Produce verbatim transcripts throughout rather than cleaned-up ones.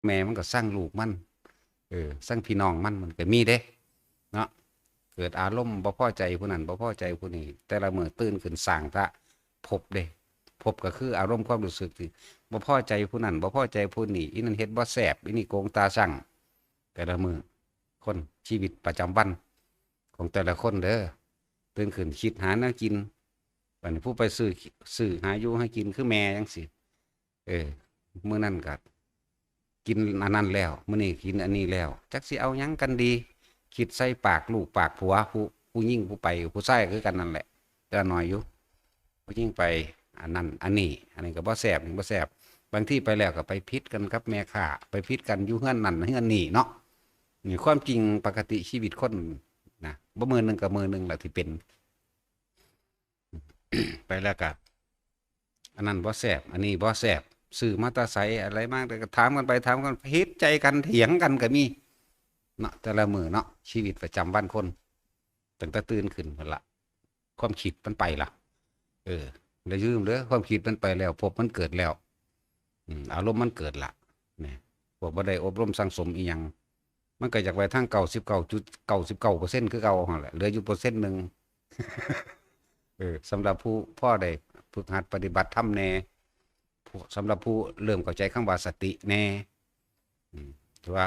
แม่มันก็ซังลูกมัน เออ ซังพี่น้องมัน มันก็มีเด้ เนาะ เกิดอารมณ์บ่พอใจผู้นั้น บ่พอใจผู้นี้ แต่ละมื้อตื่นขึ้นสร้างทะภพเด้ ภพก็คืออารมณ์ความรู้สึกที่บ่พอใจผู้นั้น บ่พอใจผู้นี้ อีนั่นเฮ็ดบ่แซ่บ อีนี่โกงตาซัง แต่ละมื้อ คน ชีวิตประจำวันของแต่ละคนเด้อ ตื่นขึ้นคิดหาแนวกิน บัดนี้ผู้ไปซื้อ ซื้อหาอยู่หากินคือแม่จั่งซี้ เออ มื้อนั้นก็กินอันนั้นแล้ว มื้อนี้กินอันนี้แล้ว จักสิเอาหยังกันดี คิดใส่ปากลูกปากผัว ผู้ ผู้หญิงผู้ไป ผู้ชายคือกันนั่นแหละ แต่น้อยอยู่ ผู้หญิงไปอันนั้นอันนี้ อันนี้ก็บ่แซ่บ นี่บ่แซ่บ บางทีไปแล้วก็ไปผิดกันกับแม่ค้า ไปผิดกันอยู่เฮือนนั่นเฮือนนี่เนาะ นี่ความจริงปกติชีวิตคนนะ บ่มื้อหนึ่งก็มื้อหนึ่งแหละที่เป็น ไปแล้วก็ อันนั้นบ่แซ่บ อันนี้บ่แซ่บ ซื้อมาแต่ไส อะไรมา แต่ก็ถามกันไปถามกัน ผิดใจกัน เถียงกันก็มี เนาะ แต่ละมื้อเนาะ ชีวิตประจำวันคน ตั้งแต่ตื่นขึ้นพู้นละ ความคิดมันไปละ เออ อย่าลืมเด้อ ความคิดมันไปแล้ว ภพมันเกิดแล้ว อืม อารมณ์มันเกิดละ นี่ พวกบ่ได้อบรมสั่งสมอีหยัง มันก็อยากไปทาง เก้าสิบเก้าจุดเก้าสิบเก้าเปอร์เซ็นต์ คือเก่าหั่นแหละ เหลืออยู่เปอร์เซ็นต์หนึ่ง เออ สำหรับผู้พอได้ฝึกหัดปฏิบัติธรรมแน่ ผู้ สำหรับผู้เริ่มเข้าใจคำว่าสติแน่ อืม ถือว่า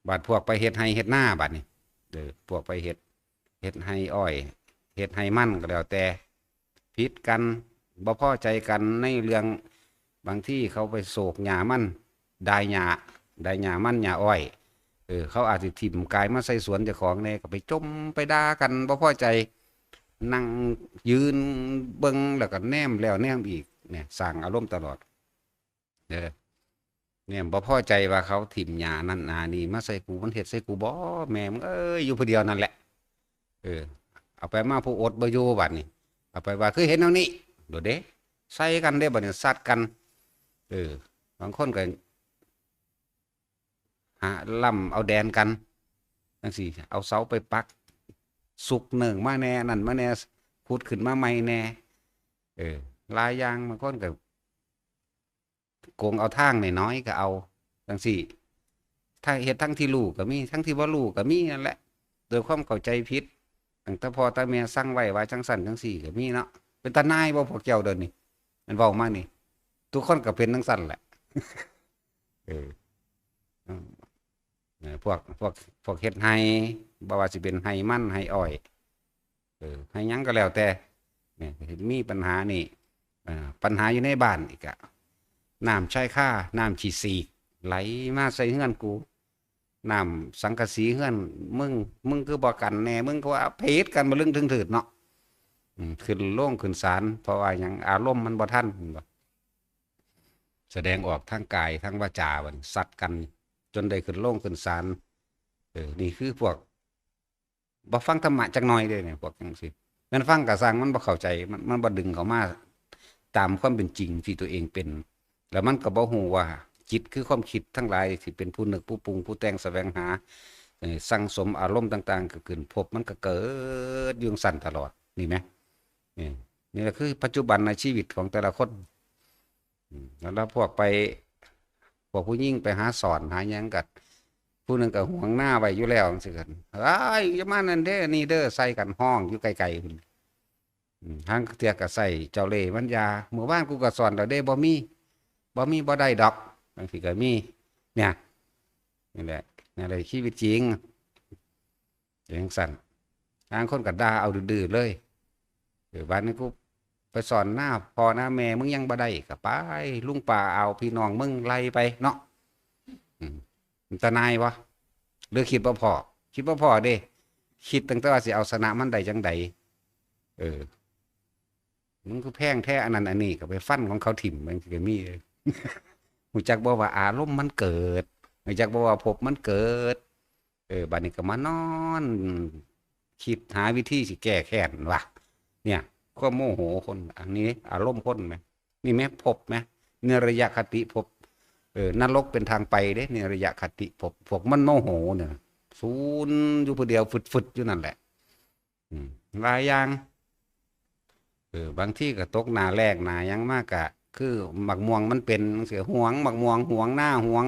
บาดพวกไปเฮ็ดไฮ่เฮ็ดนา บาดนี้ เออ พวกไปเฮ็ด เฮ็ดไฮ่อ้อย เฮ็ดไฮ่มันก็แล้วแต่ ผิดกัน บ่พอใจกันในเรื่อง บางทีเขาไปโศกหญ้ามัน ดายหญ้า ดายหญ้ามันหญ้าอ้อย เออ เขาอาจสิถิ่มกายมาใส่สวนเจ้าของแน่ ก็ไปจ่มไปด่ากัน บ่พอใจ นั่งยืนเบิ่ง แล้วก็แนมแล้วแนมอีก เนี่ย สร้างอารมณ์ตลอด เด้อ เนี่ย บ่พอใจว่าเขาถิ่มหญ้านั่นหญ้านี่มาใส่กู มันเฮ็ดใส่กูบ่ แม่มึงเอ้ย อยู่ผู้เดียวนั่นแหละ เออ เอาไปมาผู้อดบ่อยู่บัดนี้ เอาไปว่า คือเห็นแนวนี้ โดดเด้ ใส่กันเด้ บัดนี้ซัดกัน เออ บางคนก็ หาล่ำเอาแดนกัน จั่งซี้ เอาเสาไปปัก สุกเนิ่งมาแน่ นั่นมาแน่ ขุดขึ้นมาใหม่แน่ เออ หลายอย่าง บางคนก็ โกงเอาทางน้อยๆก็เอา จั่งซี้ ทั้ง เฮ็ดทั้งที่รู้ก็มี ทั้งที่บ่รู้ก็มีนั่นแหละ โดยความเข้าใจผิด ตั้งแต่พ่อแต่แม่สั่งไว้ว่าจั่งซั้นจั่งซี้ก็มีเนาะ เป็นตาหน่ายบ่พวกเจ้าเดี๋ยวนี้ มันเว้ามานี่ ทุกคนก็เป็นจั่งซั้นแหละ เออ อืม เออ พวก พวก พวกเฮ็ดไฮ่ บ่ว่าสิเป็นไฮ่มัน ไฮ่อ้อย เออ ไฮ่หยังก็แล้วแต่ เนี่ย มีปัญหานี่ อ่า ปัญหาอยู่ในบ้านอีกอะ น้ำชายคา น้ำขี้สีก ไหลมาใส่เฮือนกู น้ำสังกะสีเฮือนมึง มึงคือบ่กันแน่ มึงก็ว่าผิดกันบ่ลึงถึงถืดเนาะ อืม ขึ้นโรงขึ้นศาล เพราะว่าหยัง อารมณ์มันบ่ทัน เห็นบ่ แสดงออกทางกายทางวาจา บัดนี้ซัดกัน จนได้ขึ้นโรงขึ้นศาล เออ นี่คือพวก บ่ฟังธรรมะจักหน่อยเด้เนี่ย พวกจั่งซี้ แม่นฟังก็ซ่าง มันบ่เข้าใจ มัน มันบ่ดึงเข้ามาตามความเป็นจริงที่ตัวเองเป็น แล้วมันก็บ่ฮู้ว่าจิตคือความคิดทั้งหลายที่เป็นผู้นึกผู้ปรุงผู้แต่งแสวงหา เอ่อ สั่งสมอารมณ์ต่างๆ ก็ขึ้น ภพมันก็เกิดอยู่จั่งซั้นตลอด นี่แหม นี่ นี่แหละคือปัจจุบันในชีวิตของแต่ละคน อืม แล้วพวกไป พวกผู้หญิงไปหาสอนหาหยังกัด ผู้หนึ่งก็หวงหน้าไว้อยู่แล้วจั่งซี้กัน "เอ้ย อย่ามานั่นเด้อ นี่เด้อ" ใส่กันฮ้องอยู่ไกลๆ พุ้น อืม หางเทื่อก็ใส่เจ้าเล่ห์มันยา "มื้อวานกูก็สอนแล้วเด้ บ่มี บ่มีบ่ได้ดอก" จั่งซี้ก็มี เนี่ย นี่แหละ นั่นแหละชีวิตจริง จั่งซั้น ลางคนก็ด่าเอาดื้อๆเลย เออ บัดนี้กูไปสอนหน้าพ่อหน้าแม่มึงยังบ่ได้ก็ไป ลุงป้าอาพี่น้องมึงไล่ไปเนาะ อืม มันตาหน่ายบ่ หรือคิดบ่พ้อ คิดบ่พ้อเด้ คิดตั้งแต่ว่าสิเอาชนะมันได้จั่งใด เออ มึงคือแพงแท้ อันนั้นอันนี้ ก็ไปฟันของเขาถิ่ม มันก็มี ฮู้จักบ่ว่าอารมณ์มันเกิด ฮู้จักบ่ว่าภพมันเกิด เออ บัดนี้ก็มานอน คิดหาวิธีสิแก้แค้นว่ะ เนี่ย ความโมโหคน อันนี้อารมณ์คนแหม นี่แหม ภพแหม เนรยคติภพ เออ นรกเป็นทางไปเด้ เนรยคติภพ พวกมันโมโหเนี่ย สูนอยู่ผู้เดียว ฟึดๆอยู่นั่นแหละ อืม หลายอย่าง เออ บางทีก็ตกหน้าแล้งหน้าหยังมากะ คือหมากม่วงมันเป็นจั่งซี้ หวงหมากม่วง หวงนา หวง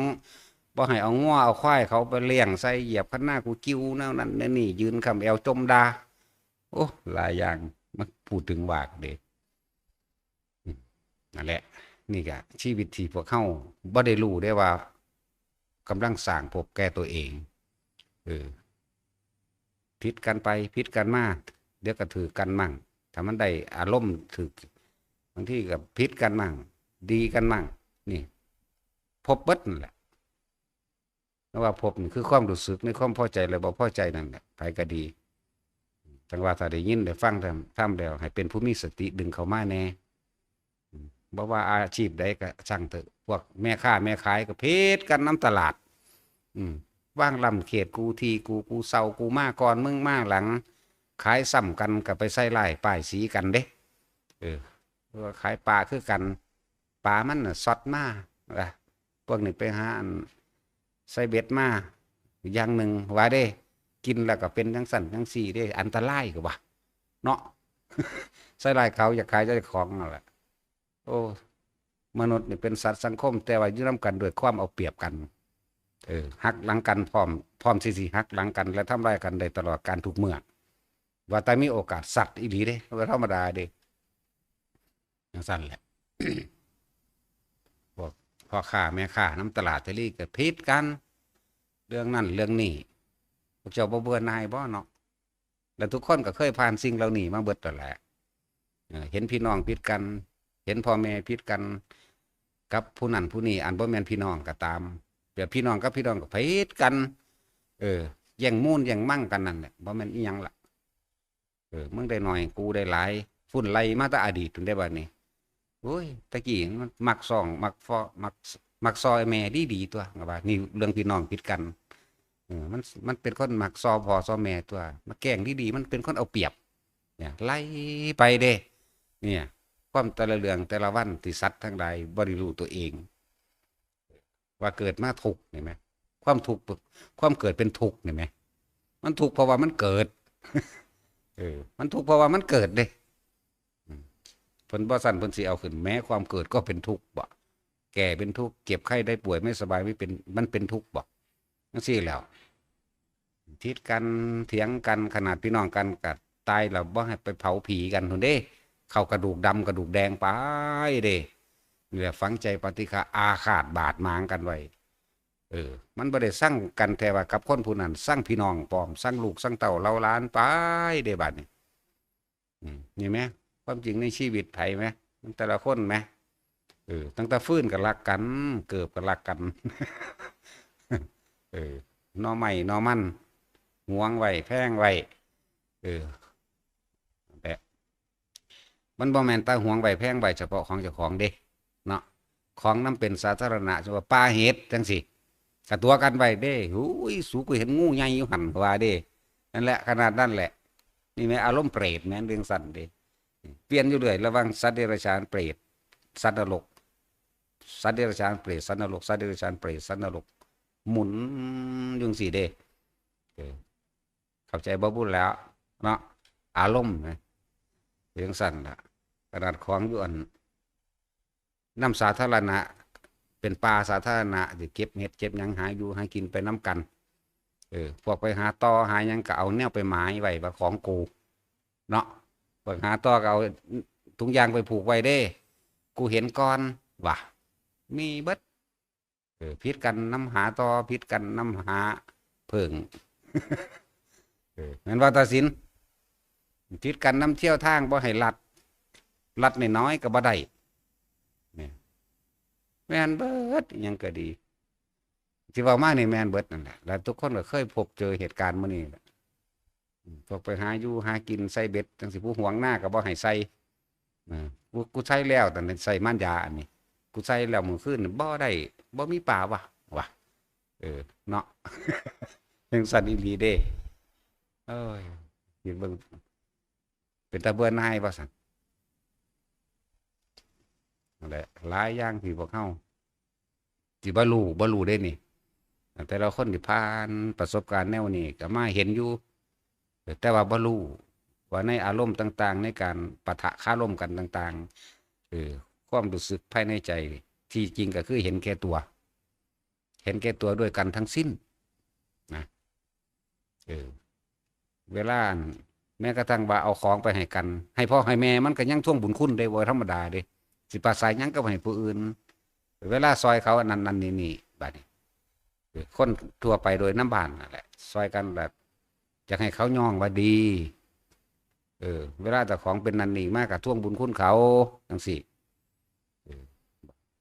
บ่ให้เอางัวเอาควายเขาไปเลี้ยงใส่ เหยียบคันนากู กิ่วแนวนั้นแนวนี้ ยื่นคำแอวจ่มด่า โอ้ หลายอย่าง มาพูดถึงวากเด้ อืม นั่นแหละ นี่ก็ชีวิตที่พวกเฮาบ่ได้รู้ได้ว่ากำลังสร้างภพแก่ตัวเอง เออ ผิดกันไป ผิดกันมา เดี๋ยวก็ถืกกันมั่ง ถ้ามันได้อารมณ์ถืก บางทีก็ผิดกันมั่ง ดีกันมั่ง นี่ ภพเบิดนั่นแหละ เพราะว่าภพนี่คือความรู้สึกในความพอใจและบ่พอใจนั่นแหละ ไผก็ดี จั่งว่าถ้าได้ยินได้ฟังธรรม ธรรมแล้ว ให้เป็นผู้มีสติดึงเข้ามาแน่ อืม บ่ว่าอาชีพใดก็ช่างเถอะ พวกแม่ค้าแม่ขายก็ผิดกันนำตลาด อืม วางล้ำเขต กูที่กู กูเซา กูมาก่อน มึงมาหลัง ขายซ้ำกันก็ไปใส่ร้ายป้ายสีกันเด้ เออ ว่าขายปลาคือกัน ปลามันน่ะสดมา ว่า พวกนี้ไปหาอันใส่เบ็ดมาอย่างหนึ่ง ว่าเด้ กินแล้วก็เป็นจั่งซั้นจั่งซี้เด้ อันตรายก็ว่า เนาะ ใส่ร้ายเขา อยากขายเจ้าของนั่นแหละ โอ้ มนุษย์นี่เป็นสัตว์สังคม แต่ว่าอยู่นำกันด้วยความเอาเปรียบกัน เออ หักหลังกัน พร้อม พร้อมสิ สิหักหลังกัน และทำร้ายกันได้ตลอดกาลทุกเมื่อ ว่าแต่มีโอกาส สัตว์อีหลีเด้ บ่ธรรมดาเด้ จั่งซั้นแหละ พวกพ่อค้าแม่ค้านำตลาดเทลีก็ผิดกัน เรื่องนั้นเรื่องนี้ พวกเจ้าบ่เบื่อหน่ายบ่เนาะ และทุกคนก็เคยผ่านสิ่งเหล่านี้มาเบิดแล้วแหละ เออ เห็นพี่น้องผิดกัน เห็นพ่อแม่ผิดกัน กับผู้นั้นผู้นี้ อันบ่แม่นพี่น้องก็ตาม แบบพี่น้องกับพี่น้องก็ผิดกัน เออ แย่งมูนแย่งมั่งกันนั่นแหละ บ่แม่นอีหยังล่ะ เออ มึงได้น้อย กูได้หลาย ฟุ้นไล่มาแต่อดีตพู้นเด้ บัดนี้ โอ้ย ตะกี้มันมักซ่อง มักฟอ มัก มักซอแม่ดีๆ ตั่ว ก็ว่า นี่เรื่องพี่น้องผิดกัน เออ มัน มันเป็นคนมักซอพ่อซอแม่ตั่ว มาแกล้งดีๆ มันเป็นคนเอาเปรียบ เนี่ย ไล่ไปเด้ เนี่ย ความแต่ละเรื่องแต่ละวันที่สัตว์ทั้งหลายบ่ได้รู้ตัวเอง ว่าเกิดมาทุกข์ เห็นไหม ความทุกข์ ความเกิดเป็นทุกข์ เห็นไหม มันทุกข์เพราะว่ามันเกิด เออ มันทุกข์เพราะว่ามันเกิดเด้ อืม เพิ่นบ่ซั้นเพิ่นสิเอาขึ้น แม้ความเกิดก็เป็นทุกข์บ่ แก่เป็นทุกข์ เจ็บไข้ได้ป่วยไม่สบายไม่เป็น มันเป็นทุกข์บ่ จั่งซี้แหล้ว ผิดกัน เถียงกัน ขนาดพี่น้องกันก็ตายแล้วบ่ให้ไปเผาผีกันพู้นเด้ เข้ากระดูกดำกระดูกแดงไปเด้ นี่แหละ ฝังใจปฏิฆะอาฆาตบาดหมางกันไว้ เออ มันบ่ได้ซังกันแท้ว่ากับคนผู้นั้น ซังพี่น้องพร้อม ซังลูกซังเต้าเหล่าหลานไปเด้ บัดนี้ อืม นี่แหม ความจริงในชีวิตไผแหม มันแต่ละคนแหม เออ ตั้งแต่ฟืนก็รักกัน เกิบก็รักกัน เออ หน่อไม้หน่อมัน หวงไว้ แพงไว้ เออ แต่มันบ่แม่นแต่หวงไว้ แพงไว้เฉพาะของเจ้าของเด้ เนาะ ของนำเป็นสาธารณะ เช่นว่าป่าเห็ดจั่งซี้ ก็ตั๋วกันไว้เด้ "โอ้ย สู กูเห็นงูใหญ่อยู่หั่น" ว่าเด้ นั่นแหละ ขนาดนั้นแหละ นี่แหม อารมณ์เปรตแหม เรื่องซั้นเด้ เปลี่ยนอยู่เรื่อย ระหว่างสัตว์เดรัจฉาน เปรต สัตว์นรก สัตว์เดรัจฉาน เปรต สัตว์นรก สัตว์เดรัจฉาน เปรต สัตว์นรก หมุนอยู่จั่งซี้เด้ เออ เข้าใจบ่บุญแล้ว เนาะ อารมณ์นะ เป็นจั่งซั้นล่ะ ขนาดของอยู่อัน นำสาธารณะ เป็นป่าสาธารณะ สิเก็บเห็ดเก็บหยัง หาอยู่หากินไปนำกัน เออ พวกไปหาต่อหาหยังก็เอาแนวไปหมายไว้ว่าของกู เนาะ พวกหาต่อก็เอาถุงยางไปผูกไว้เด้ "กูเห็นก่อน" ว่ะ มีเบิด เออ ผิดกันนำหาต่อ ผิดกันนำหาเผิง เออ แม่นว่าตัดสิน ผิดกันนำเที่ยวทาง บ่ให้ลัด ลัดน้อยๆก็บ่ได้ เนี่ย แม่นเบิด อิหยังก็ดี ที่เว้ามานี่แม่นเบิดนั่นแหละ แล้วทุกคนก็เคยพบเจอเหตุการณ์มื้อนี้แหละ อืม พวกไปหาอยู่หากิน ใส่เบ็ดจั่งซี้ ผู้หวงนาก็บ่ให้ใส่ เออ กู กูใส่แล้ว แต่ใส่มันยาอันนี้ กูใส่แล้วมื้อคืนบ่ได้ บ่มีปลาว่ะ ว่ะ เออ เนาะ จั่งซั้นอีหลีเด้ เอ้ย คิดเบิ่ง เป็นตาเบื่อหน่ายว่าซั่น นั่นแหละ หลายอย่างที่พวกเฮาสิบ่รู้ บ่รู้เด้นี่ แต่ละคนที่ผ่านประสบการณ์แนวนี้ก็มาเห็นอยู่ แต่ว่าบ่รู้ว่าในอารมณ์ต่างๆ ในการปะทะคารมกันต่างๆ เออ ความรู้สึกภายในใจ ที่จริงก็คือเห็นแก่ตัว เห็นแก่ตัวด้วยกันทั้งสิ้นนะ เออ เวลาอัน แม้กระทั่งว่าเอาของไปให้กัน ให้พ่อให้แม่มันก็ยังทวงบุญคุณได้ บ่ธรรมดาเด้ สิไปอาศัยหยังก็ให้ผู้อื่น เวลาซอยเขาอันนั้นนั่นนี่นี่ บัดนี้ เออ คนทั่วไปโดยน้ำบ้านนั่นแหละ ซอยกันแบบ อยากให้เขาย่องว่าดี เออ เวลาเจ้าของเป็นนั่นนี่มากก็ทวงบุญคุณเขา จังซี้ เออ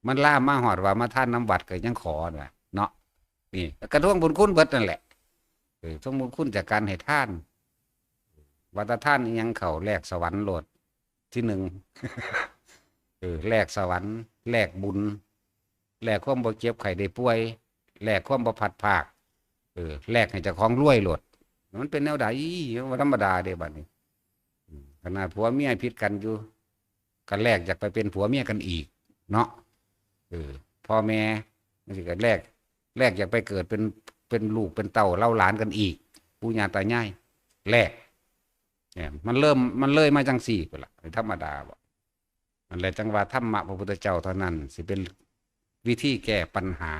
มันลามมาฮอดว่ามาทานน้ำวัดก็ยังขอน่ะ เนาะ นี่ ก็ทวงบุญคุณเบิดนั่นแหละ เออ ทวงบุญคุณจากการให้ทาน ว่าแต่ทานอิหยังเขาแลกสวรรค์โลด ที่หนึ่ง เออ แลกสวรรค์ แลกบุญ แลกความบ่เจ็บไข้ได้ป่วย แลกความบ่พลัดพราก เออ แลกให้เจ้าของรวยโลด มันเป็นแนวใด บ่ธรรมดาเด้บัดนี้ อืม ขนาดผัวเมียผิดกันอยู่ ก็แลกอยากไปเป็นผัวเมียกันอีก เนาะ เออ พ่อแม่ จังซี้ก็แลก แลกอยากไปเกิดเป็น เป็นลูกเป็นเต้าเล่าหลานกันอีก ปู่ย่าตายาย แลก เนี่ย มันเริ่ม มันเลยมาจังซี้พุ้นล่ะ ธรรมดาบ่ นั่นแหละจั่งว่าธรรมะพระพุทธเจ้าเท่านั้น สิเป็นวิธีแก้ปัญหา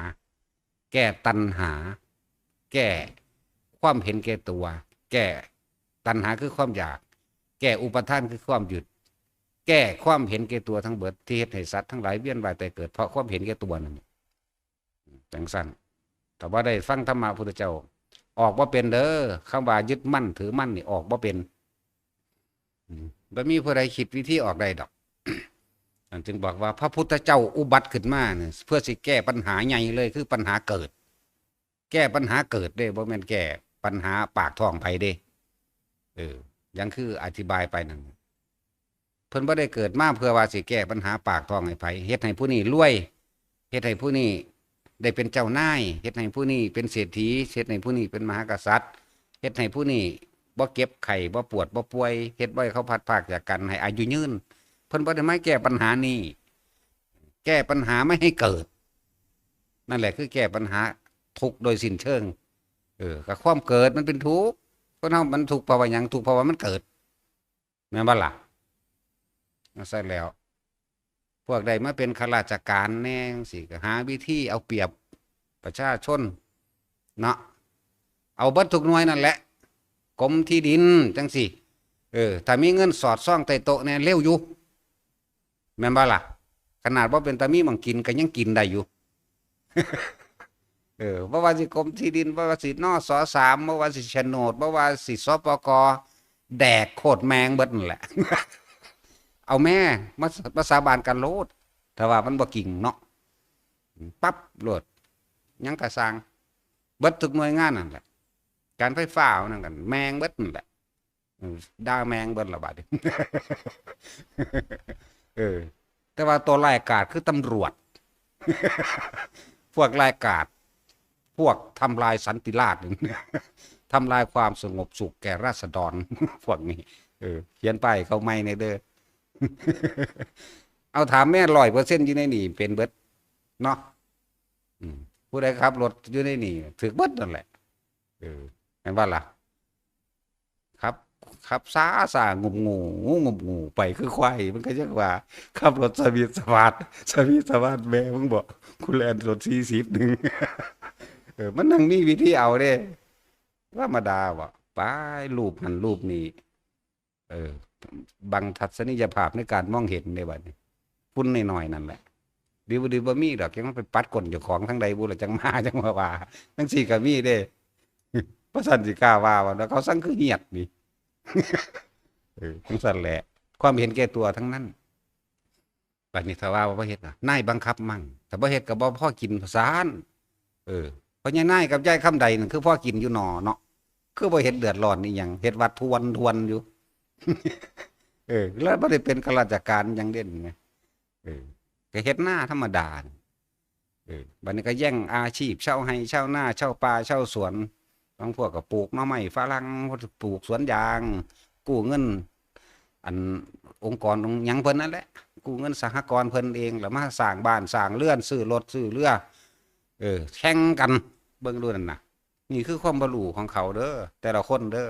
แก้ตัณหา แก้ความเห็นแก่ตัว แก้ ตัณหาคือความอยาก แก้อุปาทานคือความยึด แก้ความเห็นแก่ตัวทั้งเบิด ที่เฮ็ดให้สัตว์ทั้งหลายเวียนว่ายตายเกิด เพราะความเห็นแก่ตัวนั่น จังซั่น ถ้าบ่ได้ฟังธรรมะพุทธเจ้า ออกบ่เป็นเด้อ คำว่ายึดมั่นถือมั่นนี่ออกบ่เป็น อืม บ่มีผู้ใดคิดวิธีออกได้ดอก อันจึงบอกว่าพระพุทธเจ้าอุบัติขึ้นมาเนี่ย เพื่อสิแก้ปัญหาใหญ่เลย คือปัญหาเกิด แก้ปัญหาเกิดเด้ บ่แม่นแก้ปัญหาปากท้องไผเด้ เออ ยังคืออธิบายไปนั่น เพิ่นบ่ได้เกิดมาเพื่อว่าสิแก้ปัญหาปากท้องให้ไผ เฮ็ดให้ผู้นี้รวย เฮ็ดให้ผู้นี้ได้เป็นเจ้านาย เฮ็ดให้ผู้นี้เป็นเศรษฐี เฮ็ดให้ผู้นี้เป็นมหากษัตริย์ เฮ็ดให้ผู้นี้บ่เจ็บไข้ บ่ปวด บ่ป่วย เฮ็ดบ่ให้เขาพลัดพรากจากกัน ให้อายุยืน เพิ่นบ่ได้มาแก้ปัญหานี้ แก้ปัญหาไม่ให้เกิด นั่นแหละคือแก้ปัญหาทุกข์โดยสิ้นเชิง เออ ก็ความเกิดมันเป็นทุกข์ คนเฮามันทุกข์เพราะว่าหยัง ทุกข์เพราะว่ามันเกิด แม่นบ่ล่ะ จั่งซั้นแล้ว พวกใดมาเป็นข้าราชการแหน่จั่งซี้ ก็หาวิธีเอาเปรียบประชาชน เนาะ เอาเบิดทุกหน่วยนั่นแหละ กรมที่ดินจั่งซี้ เออ ถ้ามีเงินสอดซองใต้โต๊ะแหน่ เร็วอยู่ แม่นบ่ล่ะ ขนาดบ่เป็นตามีหม่องกินก็ยังกินได้อยู่ เออ บ่ว่าสิกรมที่ดิน บ่ว่าสิ นส.สาม บ่ว่าสิโฉนด บ่ว่าสิ สปก. แดกโคตรแมงเบิดนั่นแหละ เอาแม่ มา มาสาบานกันโลด ถ้าว่ามันบ่จริงเนาะ ปั๊บโลด หยังกะซ่าง เบิดทุกหน่วยงานนั่นแหละ การไฟฟ้าเอานั่นกัน แมงเบิดนั่นแหละ อืม ด่าแมงเบิดละบาดนี้ เออ แต่ว่าตัวร้ายกาจคือตำรวจ พวกร้ายกาจ พวกทำลายสันติราษฎร์ ทำลายความสงบสุขแก่ราษฎร พวกนี้ เออ เขียนป้ายเขาใหม่แหน่เด้อ เอาถามแม่ ร้อยเปอร์เซ็นต์ อยู่ในนี่เป็นเบิด เนาะ อืม ผู้ใดขับรถอยู่ในนี่ ถืกเบิดนั่นแหละ เออ แม่นบ่ล่ะ ขับ ขับช้าช้างุบงู งุบงูไปคือควาย มันก็จั่งว่า ขับรถสวีทสวาท สวีทสวาทแม่มึงบ่ กูแล่นรถสี่สิบหนึ่ง เออ มันนั่งมีวิธีเอาเด้ ธรรมดาบ่ ไปรูปหั้นรูปนี่ เออ บังทัศนียภาพในการมองเห็นในบัดนี้ ฝุ่นน้อยๆนั่นแหละ ดีบ่ดีบ่มีดอก จั่งมันไปปัดก้นเจ้าของทางใดบุล่ะ จั่งมา จั่งมาว่า จั่งซี้ก็มีเด้ บ่ซั้นสิกล้าว่าบ่ แล้วเขาสั่งคือเหียดนี่ เออ จั่งซั้นแหละ ความเห็นแก่ตัวทั้งนั้น บัดนี้ถ้าว่าบ่เฮ็ดน่ะ นายบังคับมั่ง ถ้าบ่เฮ็ดก็บ่พอกินว่าซั้น เออ พ่อใหญ่นายกับยายคำใดนั่นคือพอกินอยู่หนอเนาะ คือบ่เห็นเดือดร้อนอีหยัง เฮ็ดวัดทวนๆอยู่ เออ แล้วบ่ได้เป็นข้าราชการหยังเด่นไง เออ ก็เฮ็ดนาธรรมดานี่ เออ บัดนี้ก็แย่งอาชีพเช่าไร่เช่านา เช่าป่าเช่าสวน บางพวกก็ปลูกหน่อไม้ฝรั่ง ปลูกสวนยาง กู้เงิน อันองค์กรองค์หยังเพิ่นนั่นแหละ กู้เงินสหกรณ์เพิ่นเอง แล้วมาสร้างบ้านสร้างเรือน ซื้อรถซื้อเรือ เออ แข่งกัน เบิ่งดูนั่นน่ะ นี่คือความบ่รู้ของเขาเด้อ แต่ละคนเด้อ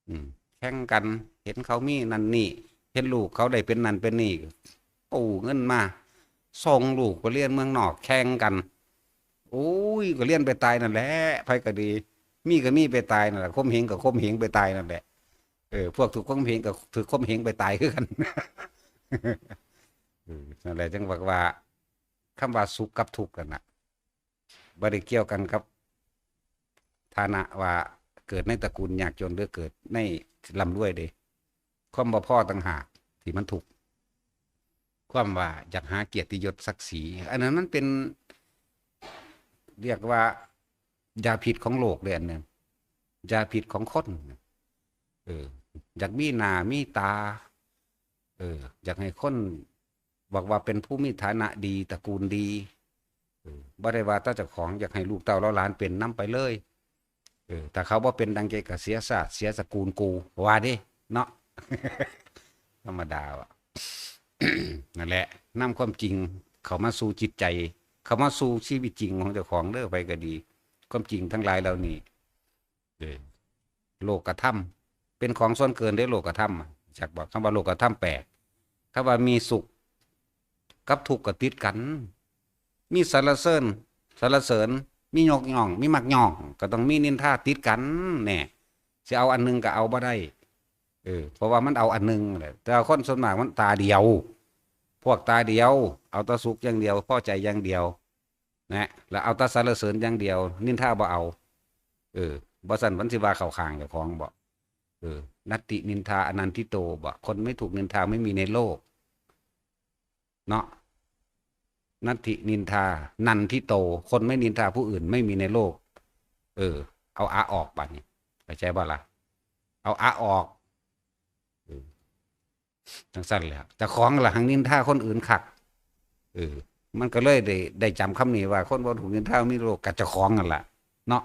อืม แข่งกัน เห็นเขามีนั่นนี่ เห็นลูกเขาได้เป็นนั่นเป็นนี่ กู้เงินมา ส่งลูกไปเรียนเมืองนอก แข่งกัน โอ้ย ก็เรียนไปตายนั่นแหละ ไผก็ดี มีก็มีไปตายนั่นแหละ ข่มเหงก็ข่มเหงไปตายนั่นแหละ เออ พวกถูกข่มเหงก็ถูกข่มเหงไปตายคือกัน เออ นั่นแหละ จั่งบอกว่า คำว่าสุขกับทุกข์นั่นน่ะ บ่ได้เกี่ยวกันกับ ฐานะว่าเกิดในตระกูลยากจนหรือเกิดในร่ำรวยเด้ ความบ่พอต่างหากที่มันทุกข์ ความว่าอยากหาเกียรติยศศักดิ์ศรี อันนั้นมันเป็น เรียกว่ายาพิษของโลกเลยอันหนึ่ง ยาพิษของคน เออ อยากมีหน้ามีตา เออ อยากให้คนบอกว่าเป็นผู้มีฐานะดี ตระกูลดี เออ บ่ได้ว่าแต่เจ้าของ อยากให้ลูกเต้าเหล่าหลานเป็นนำไปเลย เออ ถ้าเขาบ่เป็นดังใจก็เสียชาติ เสียตระกูลกู ว่าเด้ เนาะ ธรรมดาว่ะ นั่นแหละ นำความจริงเข้ามาสู่จิตใจ เข้ามาสู่ชีวิตจริงของเจ้าของเด้อ ไผก็ดี ความจริงทั้งหลายเหล่านี้ เออ โลกธรรม เป็นของส่วนเกินเด้ โลกธรรมอะ จักบอก คำว่าโลกธรรมแปด คำว่ามีสุขกับทุกข์ก็ติดกัน มีสรรเสริญ สรรเสริญ มียกย่อง มีมักย่อง ก็ต้องมีนินทาติดกันแน่ สิเอาอันหนึ่งก็เอาบ่ได้ เออ เพราะว่ามันเอาอันหนึ่งแหละ แต่ว่าคนส่วนมากมันตาเดียว พวกตาเดียว เอาแต่สุขอย่างเดียว พอใจอย่างเดียว นะ แล้วเอาแต่สรรเสริญอย่างเดียว นินทาบ่เอา เออ บ่ซั้นมันสิว่าเข้าข้างเจ้าของบ่ เออ นัตถินินทาอนันทิโตบ่ คนไม่ถูกนินทาไม่มีในโลก เนาะ นัตถินินทานันทิโต คนไม่นินทาผู้อื่นไม่มีในโลก เออ เอาอะออกบัดนี้ เข้าใจบ่ล่ะ เอาอะออก เออ จั่งซั้นแหละ เจ้าของล่ะหังนินทาคนอื่นคัก เออ มันก็เลยได้ ได้จำคำนี้ว่า คนบ่ถูกนินทามีโลก ก็เจ้าของนั่นล่ะ เนาะ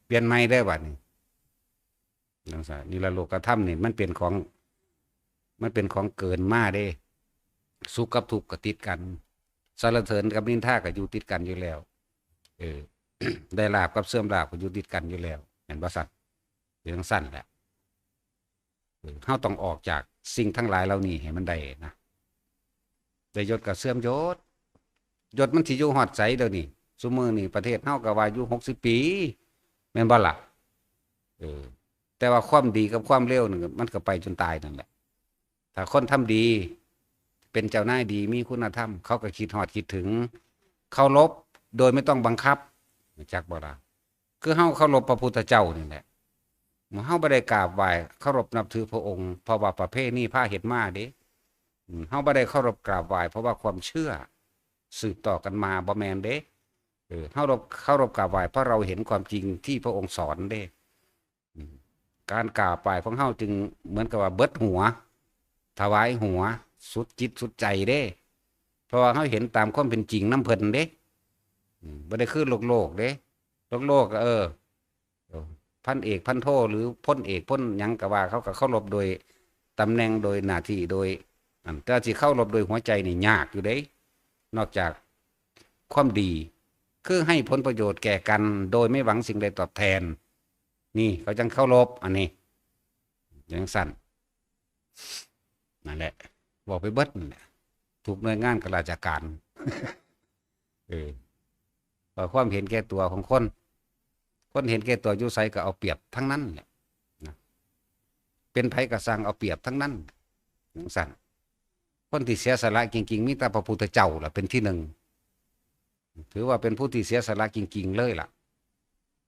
เปลี่ยนใหม่ได้บัดนี้ จั่งซั้น นี่ล่ะโลกธรรมนี่ มันเป็นของ มันเป็นของเกินมาเด้ สุขกับทุกข์ก็ติดกัน สรรเสริญกับนินทาก็อยู่ติดกันอยู่แล้ว เออ ได้ลาภกับเสื่อมลาภก็อยู่ติดกันอยู่แล้ว แม่นบ่ซั้น เป็นจั่งซั้นแหละ เออ เฮาต้องออกจากสิ่งทั้งหลายเหล่านี้ให้มันได้นะ ได้ยศก็เสื่อมยศ ยศมันสิอยู่ฮอดไสเดี๋ยวนี้ ซุมื้อนี้ประเทศเฮาก็ว่าอยู่หกสิบปี แม่นบ่ล่ะ เออ แต่ว่าความดีกับความเลวนี่มันก็ไปจนตายนั่นแหละ ถ้าคนทำดี เป็นเจ้านายดี มีคุณธรรม เขาก็คิดฮอดคิดถึง เคารพโดยไม่ต้องบังคับ รู้จักบ่ล่ะ คือเฮาเคารพพระพุทธเจ้านี่แหละ เฮาบ่ได้กราบไหว้เคารพนับถือพระองค์ เพราะว่าประเพณีพาเฮ็ดมาเด้ อืม เฮาบ่ได้เคารพกราบไหว้เพราะว่าความเชื่อสืบต่อกันมา บ่แม่นเด้ เออ เฮาเคารพ เคารพกราบไหว้เพราะเราเห็นความจริงที่พระองค์สอนเด้ อืม การกราบไหว้ของเฮาจึงเหมือนกับว่าเบิดหัว ถวายหัว สุดจิตสุดใจเด้ เพราะว่าเฮาเห็นตามความเป็นจริงนำเพิ่นเด้ อืม บ่ได้คือโลกๆเด้ โลกๆก็ เออ พันเอกพันโทหรือพลเอกพลหยังก็ว่า เขาก็เคารพโดยตำแหน่ง โดยหน้าที่ โดย อัน แต่สิเคารพโดยหัวใจนี่ยากอยู่เด้ นอกจากความดี คือให้ผลประโยชน์แก่กันโดยไม่หวังสิ่งใดตอบแทน นี่เขาจั่งเคารพ อันนี้ จั่งซั้น นั่นแหละ บอกไปเบิดนั่นแหละ ทุกหน่วยงานข้าราชการ เออ ว่าความเห็นแก่ตัวของคน คนเห็นแก่ตัวอยู่ไสก็เอาเปรียบทั้งนั้นแหละ นะ เป็นไผก็ซั้งเอาเปรียบทั้งนั้น จั่งซั้น คนที่เสียสละจริงๆ มีแต่พระพุทธเจ้าล่ะเป็นที่หนึ่ง ถือว่าเป็นผู้ที่เสียสละจริงๆเลยล่ะ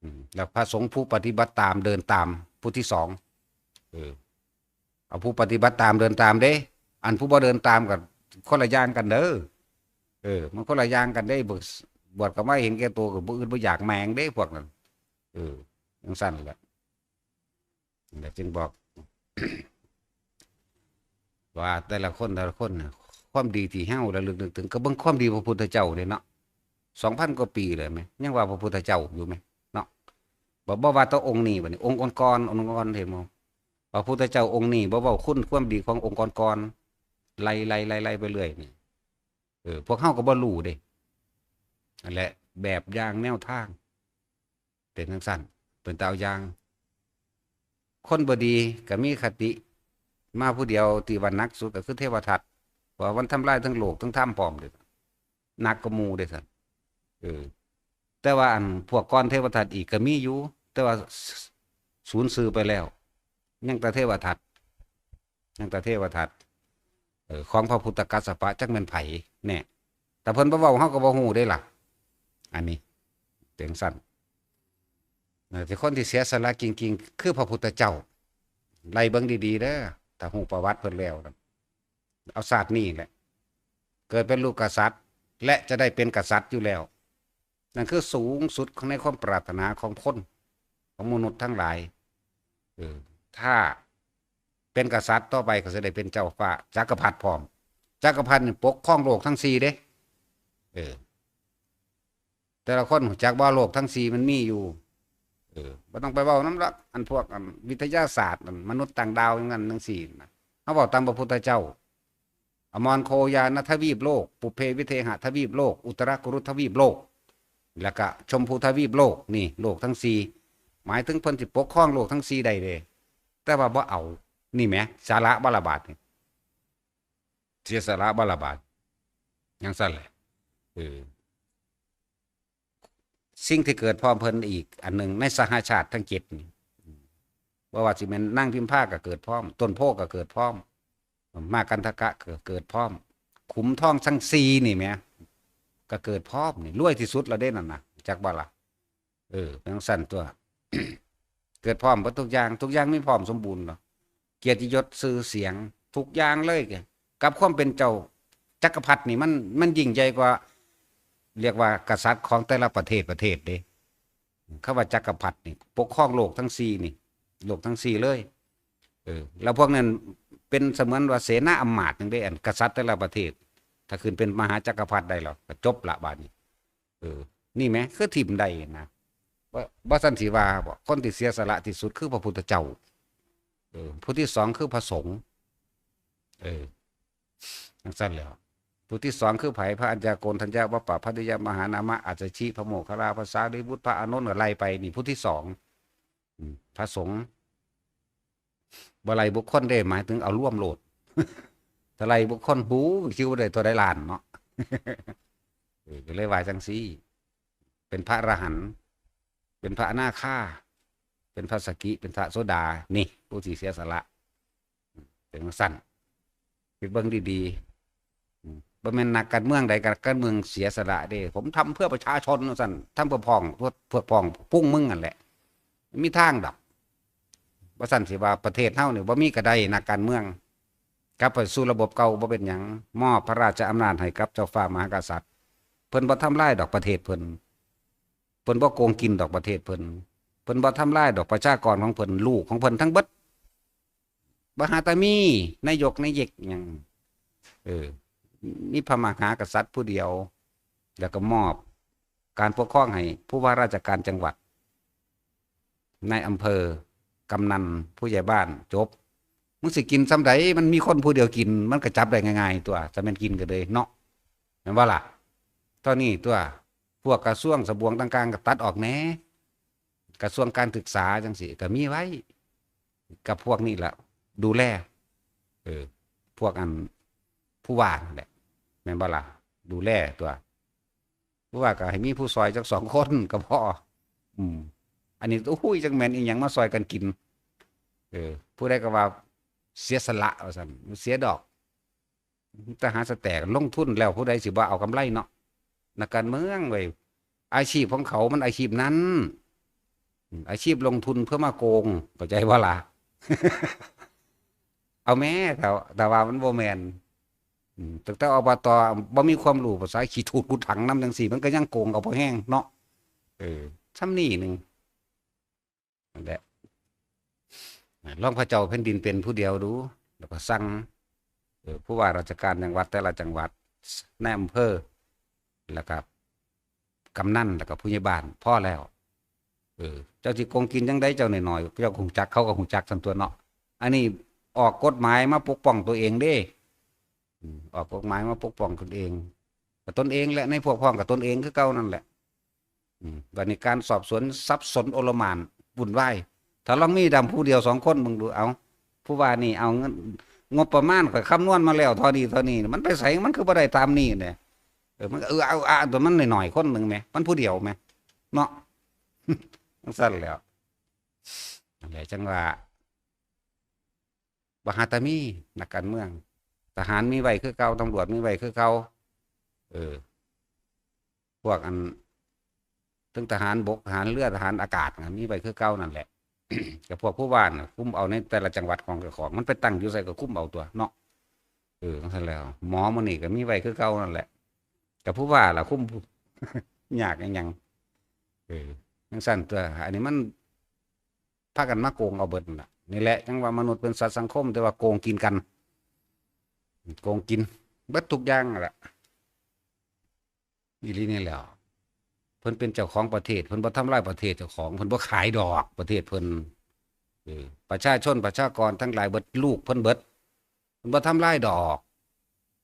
อืม แล้วพระสงฆ์ผู้ปฏิบัติตามเดินตามผู้ที่สอง เออ เอาผู้ปฏิบัติตามเดินตามเด้ อันผู้บ่เดินตามก็คนละอย่างกันเด้อ เออ มันคนละอย่างกันเด้ บวช บวชก็มาเห็นแก่ตัว ก็บ่อึดบ่อยากแม่งเด้พวกนั้น เออ จั่งซั้นแหละ นั่นแหละจึงบอก ว่าแต่ละคน แต่ละคนน่ะ ความดีที่เฮาระลึกนึกถึง ก็เบิ่งความดีพระพุทธเจ้าเด้เนาะ สองพันกว่าปีเลยแหม ยังว่าพระพุทธเจ้าอยู่แหมเนาะ บ่ บ่ว่าแต่องค์นี้บัดนี้ องค์ก่อนๆ องค์ก่อนๆ เห็นบ่ พระพุทธเจ้าองค์นี้บ่เว้าคุณความดีขององค์ก่อนๆ ไล่ๆๆๆ ไปเรื่อยนี่ เออ พวกเฮาก็บ่รู้เด้ นั่นแหละ แบบอย่างแนวทาง เป็นจั่งซั้น เป็นตาเอาอย่าง คนบ่ดีก็มีคติ มาผู้เดียวที่ว่าหนักสุดก็คือเทวทัต เพราะว่ามันทำลายทั้งโลกทั้งธรรมพร้อมเด้ หนักกว่าหมู่เด้ซั่น เออ แต่ว่าอันพวกก่อนเทวทัตอีกก็มีอยู่ แต่ว่าสูญชื่อไปแล้ว ยังแต่เทวทัต ยังแต่เทวทัต เออ ของพระพุทธกัสสปะจักแม่นไผ แน่ แต่เพิ่นบ่เว้าเฮาก็บ่ฮู้เด้ล่ะ อันนี้เป็นซั่น เออ แต่คนที่เสียสละจริงๆ คือพระพุทธเจ้า ไล่เบิ่งดีๆ เด้อ ถ้าฮู้ประวัติเพิ่นแล้วนะ เอาชาตินี้แหละ เกิดเป็นลูกกษัตริย์ และจะได้เป็นกษัตริย์อยู่แล้ว นั่นคือสูงสุดในความปรารถนาของคน ของมนุษย์ทั้งหลาย เออ ถ้าเป็นกษัตริย์ต่อไปก็จะได้เป็นเจ้าฟ้า จักรพรรดิพร้อม จักรพรรดินี่ปกครองโลกทั้งสี่เด้ เออ แต่ละคนรู้จักบ่ โลกทั้งสี่มันมีอยู่ เออ บ่ต้องไปเว้านำดอก อันพวกอันวิทยาศาสตร์ อันมนุษย์ต่างดาวจั่งนั้นจั่งซี้นะ เฮาเว้าตามพระพุทธเจ้า อมรโคยานทวีปโลก ปุพเพวิเทหทวีปโลก อุตรกุรุทวีปโลก แล้วก็ชมพูทวีปโลก นี่ โลกทั้งสี่ หมายถึงเพิ่นสิปกครองโลกทั้งสี่ได้เด้ แต่ว่าบ่เอา นี่แหม สละบ่ละบาดนี่ เสียสละบ่ละบาด จั่งซั่นแหละ เออ สิ่งที่เกิดพร้อมเพิ่นอีกอันหนึ่งในสหชาติทั้งเจ็ดนี่ บ่ว่าสิแม่นนางพิมพาก็เกิดพร้อม ต้นโพธิ์ก็เกิดพร้อม มากคันธกะก็เกิดพร้อม ขุมทองทั้งสี่นี่แหม ก็เกิดพร้อมนี่ รวยที่สุดแล้วเด้นั่นน่ะ จักบ่ล่ะ เออ เป็นจั่งซั่นตัว เกิดพร้อมเบิดทุกอย่าง ทุกอย่างมีพร้อมสมบูรณ์เนาะ เกียรติยศชื่อเสียง ทุกอย่างเลย กับความเป็นเจ้าจักรพรรดินี่มัน มันยิ่งใหญ่กว่า เรียกว่ากษัตริย์ของแต่ละประเทศประเทศเด้ คำว่าจักรพรรดินี่ ปกครองโลกทั้งสี่นี่ โลกทั้งสี่เลย เออ แล้วพวกนั้นเป็นเสมือนว่าเสนาอำมาตย์หนึ่งเด้ อันกษัตริย์แต่ละประเทศ ถ้าขึ้นเป็นมหาจักรพรรดิได้แล้ว ก็จบละบาดนี้ เออ นี่แหม คือถิ่มได้นะ บ่ บ่ซั่นสิว่าบ่ คนที่เสียสละที่สุดคือพระพุทธเจ้า เออ ผู้ที่สองคือพระสงฆ์ เออ จั่งซั่นแหล้ว ผู้ที่สองคือไผ พระอัญญาโกณฑัญญะ วัปปะ พระนิยะ มหานามะ อัสสชิ พระโมคคัลลา พระสารีบุตร พระอานนท์ ก็ไล่ไป นี่ผู้ที่สอง อืม พระสงฆ์ บ่ไล่บุคคลเด้ หมายถึงเอารวมโลด ถ้าไล่บุคคล หู คิวได้เท่าใดล้านเนาะ เออ ก็เลยว่าจั่งซี้ เป็นพระอรหันต์ เป็นพระอนาคา เป็นพระสกิ เป็นพระโสดา นี่ ผู้ที่เสียสละ เป็นจั่งซั่น คิดเบิ่งดีๆ อืม บ่แม่นนักการเมืองใดกับการเมืองเสียสละเด้ ผมทำเพื่อประชาชนว่าซั่น ทำเพื่อพ้อง เพื่อ เพื่อพ้องพุงมึงนั่นแหละ มีทางดอก บ่ซั่นสิว่าประเทศเฮานี่บ่มีก็ได้นักการเมือง กลับไปสู่ระบบเก่าบ่เป็นหยัง มอบพระราชอำนาจให้กับเจ้าฟ้ามหากษัตริย์ เพิ่นบ่ทำลายดอกประเทศเพิ่น เพิ่นบ่โกงกินดอกประเทศเพิ่น เพิ่นบ่ทำลายดอกประชากรของเพิ่น ลูกของเพิ่นทั้งเบิด บ่หาแต่มีนายกนายเยกหยัง เออ มีพระมหากษัตริย์ผู้เดียว แล้วก็มอบการปกครองให้ผู้ว่าราชการจังหวัด นายอำเภอ กำนัน ผู้ใหญ่บ้าน จบ มึงสิกินส่ำใด มันมีคนผู้เดียวกิน มันก็จับได้ง่ายๆ ตัว ถ้าแม่นกินก็เลยเนาะ แม่นบ่ล่ะ เท่านี้ตัว พวกกระทรวงสบวงต่างๆ ก็ตัดออกแหน่ กระทรวงการศึกษาจั่งซี้ ก็มีไว้ กับพวกนี้ล่ะ ดูแล เออ พวกอัน ผู้ว่านั่นแหละ แม่นบ่ล่ะ ดูแลตัว ผู้ว่าก็ให้มีผู้ซอยจักสองคนก็พอ อืม อันนี้ โอ้ย จักแม่นอีหยังมาซอยกันกิน เออ ผู้ใดก็ว่าเสียสละว่าซั่น เสียดอก แต่หาสแต็กลงทุนแล้วผู้ใดสิบ่เอากำไรเนาะ นักการเมืองเว้ย อาชีพของเขามันอาชีพนั้น อืม อาชีพลงทุนเพื่อมาโกง เข้าใจบ่ล่ะ เอาแหม แต่ แต่ว่ามันบ่แม่น อืม ตั้งแต่ อบต. บ่มีความรู้ภาษาขี้ถูดกูถังนำจั่งซี้ มันก็ยังโกงเอาพอแฮงเนาะ เออ ส่ำนี้หนึ่ง นั่นแหละ ลองพระเจ้าแผ่นดินเป็นผู้เดียวดู แล้วก็สั่ง เออ ผู้ว่าราชการจังหวัดแต่ละจังหวัด นายอำเภอ แล้วก็กำนัน แล้วก็ผู้ใหญ่บ้าน พอแล้ว เออ เจ้าสิโกงกินจั่งใด เจ้าน้อยๆ เจ้าก็ฮู้จัก เขาก็ฮู้จักซั่นตั๊วเนาะ อันนี้ออกกฎหมายมาปกป้องตัวเองเด้ อืม ออกกฎหมายมาปกป้องตนเอง กับตนเองแหละ ในพวกพ้องกับตนเองคือเก่านั่นแหละ อืม บัดนี้การสอบสวนสับสนโอลหม่านวุ่นวาย ถ้าลองมีดำผู้เดียวสองคน มึงดู เอา ผู้ว่านี่เอาเงิน งบประมาณข้อยคำนวณมาแล้วเท่านี้เท่านี้ มันไปไส มันคือบ่ได้ตามนี้เนี่ย เออ มันก็ เออ เอา อ่ะ ตัวมันน้อยๆ คนหนึ่งแหม มันผู้เดียวแหม เนาะ จั่งซั่นแหล้ว นั่นแหละจั่งว่า บ่หาแต่มีนักการเมือง ทหารมีไว้คือเก่า ตำรวจมีไว้คือเก่า เออ พวกอัน ทั้งทหารบก ทหารเรือ ทหารอากาศน่ะ มีไว้คือเก่านั่นแหละ กับพวกผู้ว่าน่ะ คุมเอาในแต่ละจังหวัดของเจ้าของ มันไปตั้งอยู่ไสก็คุมเอาตั๊วเนาะ เออ จั่งซั่นแหล้ว หมอมื้อนี้ก็มีไว้คือเก่านั่นแหละ กับผู้ว่าล่ะ คุม ยากอิหยัง เออ จั่งซั่นตั๊ว อันนี้มัน พากันมาโกงเอาเบิดนั่นล่ะ นี่แหละจั่งว่ามนุษย์เป็นสัตว์สังคม แต่ว่าโกงกินกัน โกงกิน เบิดทุกอย่างนั่นล่ะ อีหลีนี่แหล้ว เพิ่นเป็นเจ้าของประเทศ เพิ่นบ่ทำลายประเทศเจ้าของ เพิ่นบ่ขายดอกประเทศเพิ่น เออ ประชาชนประชากรทั้งหลายเบิด ลูกเพิ่นเบิด เพิ่นบ่ทำลายดอก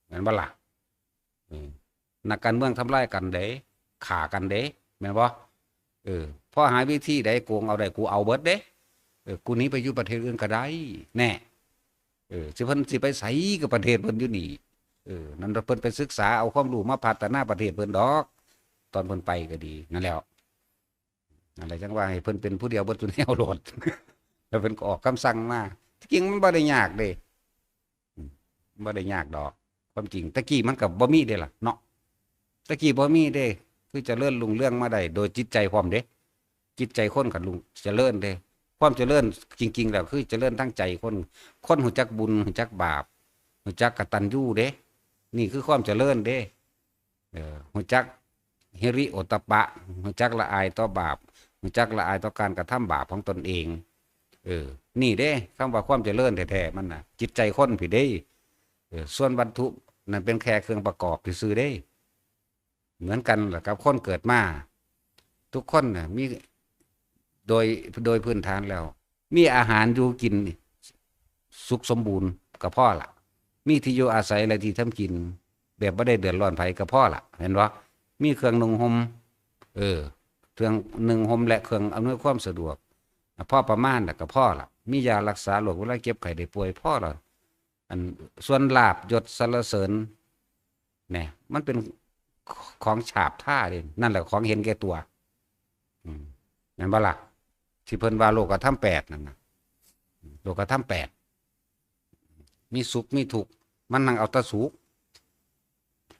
แม่นบ่ล่ะ เออ นักการเมืองทำลายกันเด้ ฆ่ากันเด้ แม่นบ่ เออ พอหาวิธีใดโกงเอาได้ กูเอาเบิดเด้ เออ กูหนีไปอยู่ประเทศอื่นก็ได้ แน่ เออ สิเพิ่นสิไปไสก็ประเทศเพิ่นอยู่นี่ เออ นั่นเพิ่นไปศึกษาเอาความรู้มาพัฒนาประเทศเพิ่นดอก ตอนเพิ่นไปก็ดี นั่นแหล้ว นั่นแหละจั่งว่าให้เพิ่นเป็นผู้เดียวเบิดซุแนวโลด แล้วเพิ่นก็ออกคำสั่งมา ที่จริงมันบ่ได้ยากเด้ อืม บ่ได้ยากดอก ความจริง แต่กี้มันก็บ่มีเด้ล่ะเนาะ แต่กี้บ่มีเด้ คือเจริญรุ่งเรืองมาได้ โดยจิตใจพร้อมเด้ จิตใจคนก็รุ่งเจริญเด้ ความเจริญจริงๆแล้วคือเจริญทางใจคน คนรู้จักบุญ รู้จักบาป รู้จักกตัญญูเด้ นี่คือความเจริญเด้ เออ รู้จักฮิริโอตตัปปะ รู้จักละอายต่อบาป รู้จักละอายต่อการกระทำบาปของตนเอง เออ นี่เด้ คำว่าความเจริญแท้ๆมันน่ะ จิตใจคนพี้เด้ เออ ส่วนวัตถุนั่นเป็นแค่เครื่องประกอบซื่อๆเด้ เหมือนกันล่ะกับคนเกิดมา ทุกคนน่ะมี โดย โดยพื้นฐานแล้ว มีอาหารอยู่กินนี่ สุขสมบูรณ์ก็พอละ มีที่อยู่อาศัยและที่ทำกิน แบบบ่ได้เดือดร้อนไผก็พอละ เห็นบ่ มีเครื่องนุ่งห่ม เออ เครื่องนุ่งห่มและเครื่องอำนวยความสะดวก พอประมาณน่ะก็พอละ มียารักษาโรคเวลาเจ็บไข้ได้ป่วยพอละ อันส่วนลาภยศสรรเสริญ เนี่ย มันเป็นของฉาบท่าเด้ นั่นแหละของเห็นแก่ตัว อืม แม่นบ่ล่ะ ที่เพิ่นว่าโลกธรรมแปดนั่นน่ะ โลกธรรมแปด มีสุขมีทุกข์ มันนั่งเอาแต่สุข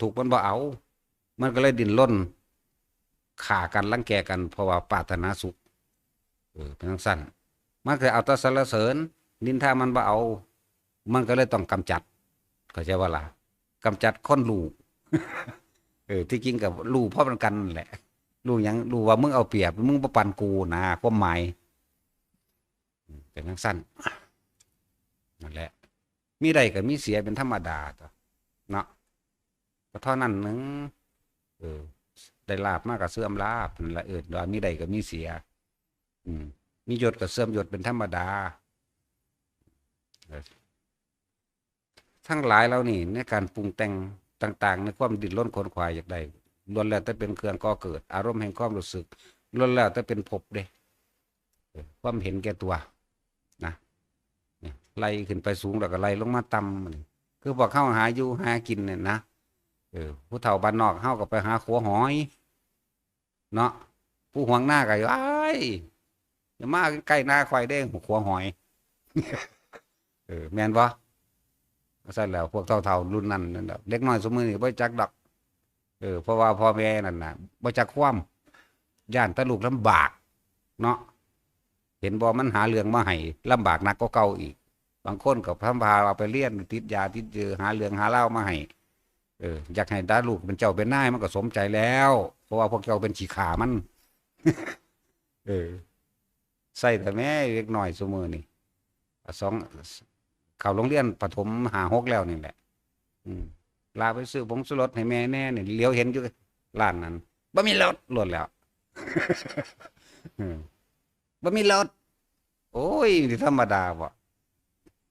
ทุกข์มันบ่เอา มันก็เลยดิ้นรน ฆ่ากันรังแกกัน เพราะว่าปรารถนาสุข เออ เป็นจั่งซั่น มันก็เอาแต่สรรเสริญ นินทามันบ่เอา มันก็เลยต้องกำจัด เข้าใจบ่ล่ะ กำจัดคนรู้ เออ ที่จริงก็รู้เพราะมันกันนั่นแหละ รู้หยัง รู้ว่ามึงเอาเปรียบ มึงบ่ปานกูนะ ความหมาย อืม เป็นจั่งซั่น นั่นแหละ มีได้ก็มีเสียเป็นธรรมดาตั๊วเนาะ ก็เท่านั้นหนึ่ง เออ ได้ลาภมาก็เสื่อมลาภนั่นล่ะ เออ ว่ามีได้ก็มีเสีย อืม มียศก็เสื่อมยศเป็นธรรมดา เออ ทั้งหลายเหล่านี้ในการปรุงแต่งต่างๆ ในความดิ้นรนขวนขวายอยากได้ ล้วนแล้วแต่เป็นเครื่องก่อเกิด อารมณ์แห่งความรู้สึก ล้วนแล้วแต่เป็นภพเด้ เออ ความเห็นแก่ตัว นะ เนี่ย ไล่ขึ้นไปสูงแล้วก็ไล่ลงมาต่ำ คือพวกเฮาหาอยู่หากินเนี่ยนะ เออ ผู้เฒ่าบ้านนอกเฮาก็ไปหาขัวหอย เนาะ ผู้หวงนาก็ "อ้าย อย่ามาใกล้นาข้อยเด้ ขัวหอย" เออ แม่นบ่ ว่าซั่นแหล้ว พวกเฒ่าๆรุ่นนั้นนั่นแหละ เด็กน้อยซุมื้อนี้บ่จักดอก เออ เพราะว่าพ่อแม่นั่นน่ะ บ่จักความ ย้านแต่ลูกลำบาก เนาะ เห็นบ่ มันหาเรื่องมาให้ลำบากหนักกว่าเก่าอีก บางคนก็พาเอาไปเรียน ติดยาติดเยอ หาเรื่องหาราวมาให้ เออ อยากให้แต่ลูกเป็นเจ้าเป็นนาย มันก็สมใจแล้ว เพราะว่าพวกเจ้าเป็นขี้ข้ามัน เออ ใส่แต่แม่เด็กน้อยซุมื้อนี่ สอง เข้าโรงเรียนประถมห้าหกแล้วนี่แหละ อืม ลาไปซื้อผงชูรสให้แม่แน่นี่ เหลียวเห็นอยู่ร้านนั้น บ่มีรถ โลดแล้ว อืม บ่มีรถ โอ้ย นี่ธรรมดาบ่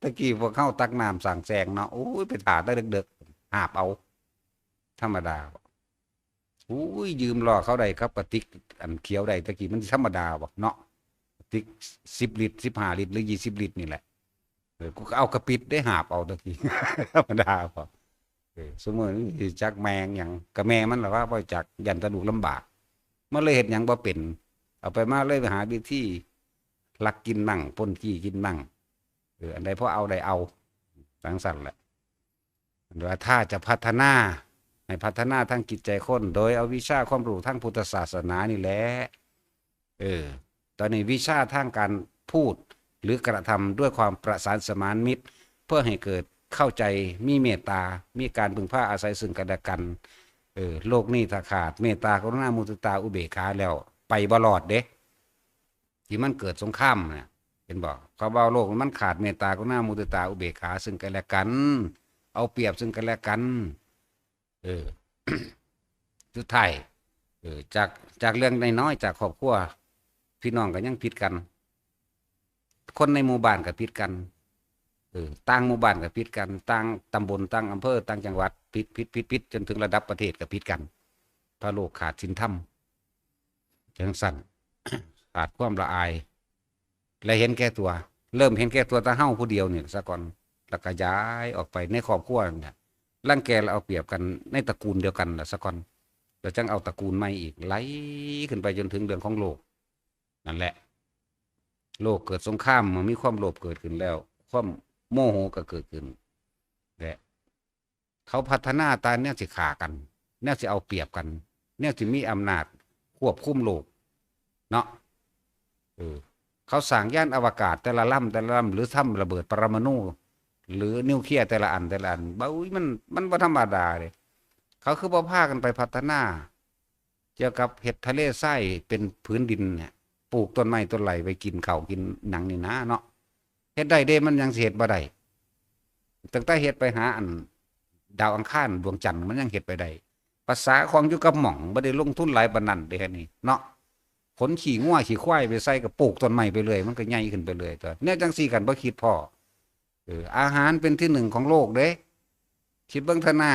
ตะกี้พวกเฮาตักน้ำสร้างแสงเนาะ โอ้ย ไปถ่าแต่เดิกๆ หาบเอา ธรรมดาบ่ โอ้ย ยืมล้อเขาได้ครับ กระติกอันเขียวได้ ตะกี้มันธรรมดาบ่เนาะ กระติกสิบลิตร สิบห้าลิตร หรือยี่สิบลิตรนี่แหละ เออ กูก็เอากระปิดได้หาบเอาตะกี้ ธรรมดาบ่ เออ ซุมื้อนี้สิจักแม่งหยัง ก็แม่มันล่ะว่าบ่จัก ย้านแต่ลูกลำบาก มันเลยเฮ็ดหยังบ่เป็น เอาไปมาเลยไปหาวิธีลักกินมั่งปล้นจี้กินมั่ง เออ อันใดพอเอาได้เอาจั่งซั่นแหละ ว่าถ้าจะพัฒนา ให้พัฒนาทางจิตใจคน โดยเอาวิชาความรู้ทางพุทธศาสนานี่แหละ เออ ตอนนี้วิชาทางการพูดหรือกระทำด้วยความประสานสมานมิตร เพื่อให้เกิดเข้าใจ มีเมตตา มีการพึ่งพาอาศัยซึ่งกันและกัน เออ โลกนี้ถ้าขาดเมตตากรุณามุทิตาอุเบกขาแล้ว ไปบ่รอดเด้ ที่มันเกิดสงครามน่ะ เห็นบ่ เขาว่าโลกมันขาดเมตตากรุณามุทิตาอุเบกขาซึ่งกันและกัน เอาเปรียบซึ่งกันและกัน เออ สุดท้าย เออ จาก จากเรื่องน้อยๆ จากครอบครัว พี่น้องก็ยังผิดกัน คนในหมู่บ้านก็ผิดกัน เออ ต่างหมู่บ้านก็ผิดกัน ต่างตำบล ต่างอำเภอ ต่างจังหวัด ผิด ผิด ผิด ผิด จนถึงระดับประเทศก็ผิดกัน เพราะโลกขาดศีลธรรม จั่งซั่น ขาดความละอาย และเห็นแก่ตัว เริ่มเห็นแก่ตัวแต่เฮาผู้เดียวนี่ซะก่อน แล้วขยายออกไปในครอบครัวนั่นแหละ รังแกและเอาเปรียบกันในตระกูลเดียวกันล่ะซะก่อน แล้วจั่งเอาตระกูลใหม่อีก ไล่ขึ้นไปจนถึงเรื่องของโลก นั่นแหละ โลกเกิดสงคราม เมื่อมีความโลภเกิดขึ้นแล้ว ความโมโหก็เกิดขึ้น และ เขาพัฒนาแต่แนวสิฆ่ากัน แนวสิเอาเปรียบกัน แนวสิมีอำนาจควบคุมโลก เนาะ เออ เขาสร้างยานอวกาศแต่ละลำแต่ละลำ หรือทำระเบิดปรมาณู หรือนิวเคลียร์แต่ละอันแต่ละอัน บ่า อุ้ย มัน มันบ่ธรรมดาเลย เขาคือบ่พากันไปพัฒนา เกี่ยวกับเฮ็ดทะเลทรายเป็นผืนดินเนี่ย ปลูกต้นไม้ต้นไรไว้กินข้าวกินหยังนี่นะเนาะ เฮ็ดได้เด้ มันยังสิเฮ็ดบ่ได้ ตั้งแต่เฮ็ดไปหาอันดาวอังคารดวงจันทร์มันยังเฮ็ดไปได้ ภาษาของอยู่กับหม่อง บ่ได้ลงทุนหลายปานนั้นเด้นี่เนาะ ขนขี้งัวขี้ควายไปใส่ก็ปลูกต้นไม้ไปเรื่อย มันก็ใหญ่ขึ้นไปเรื่อยตัว แนวจั่งซี้คันบ่คิดพ้อ เออ อาหารเป็นที่หนึ่งของโลกเด้ คิดเบิ่งเถาะนา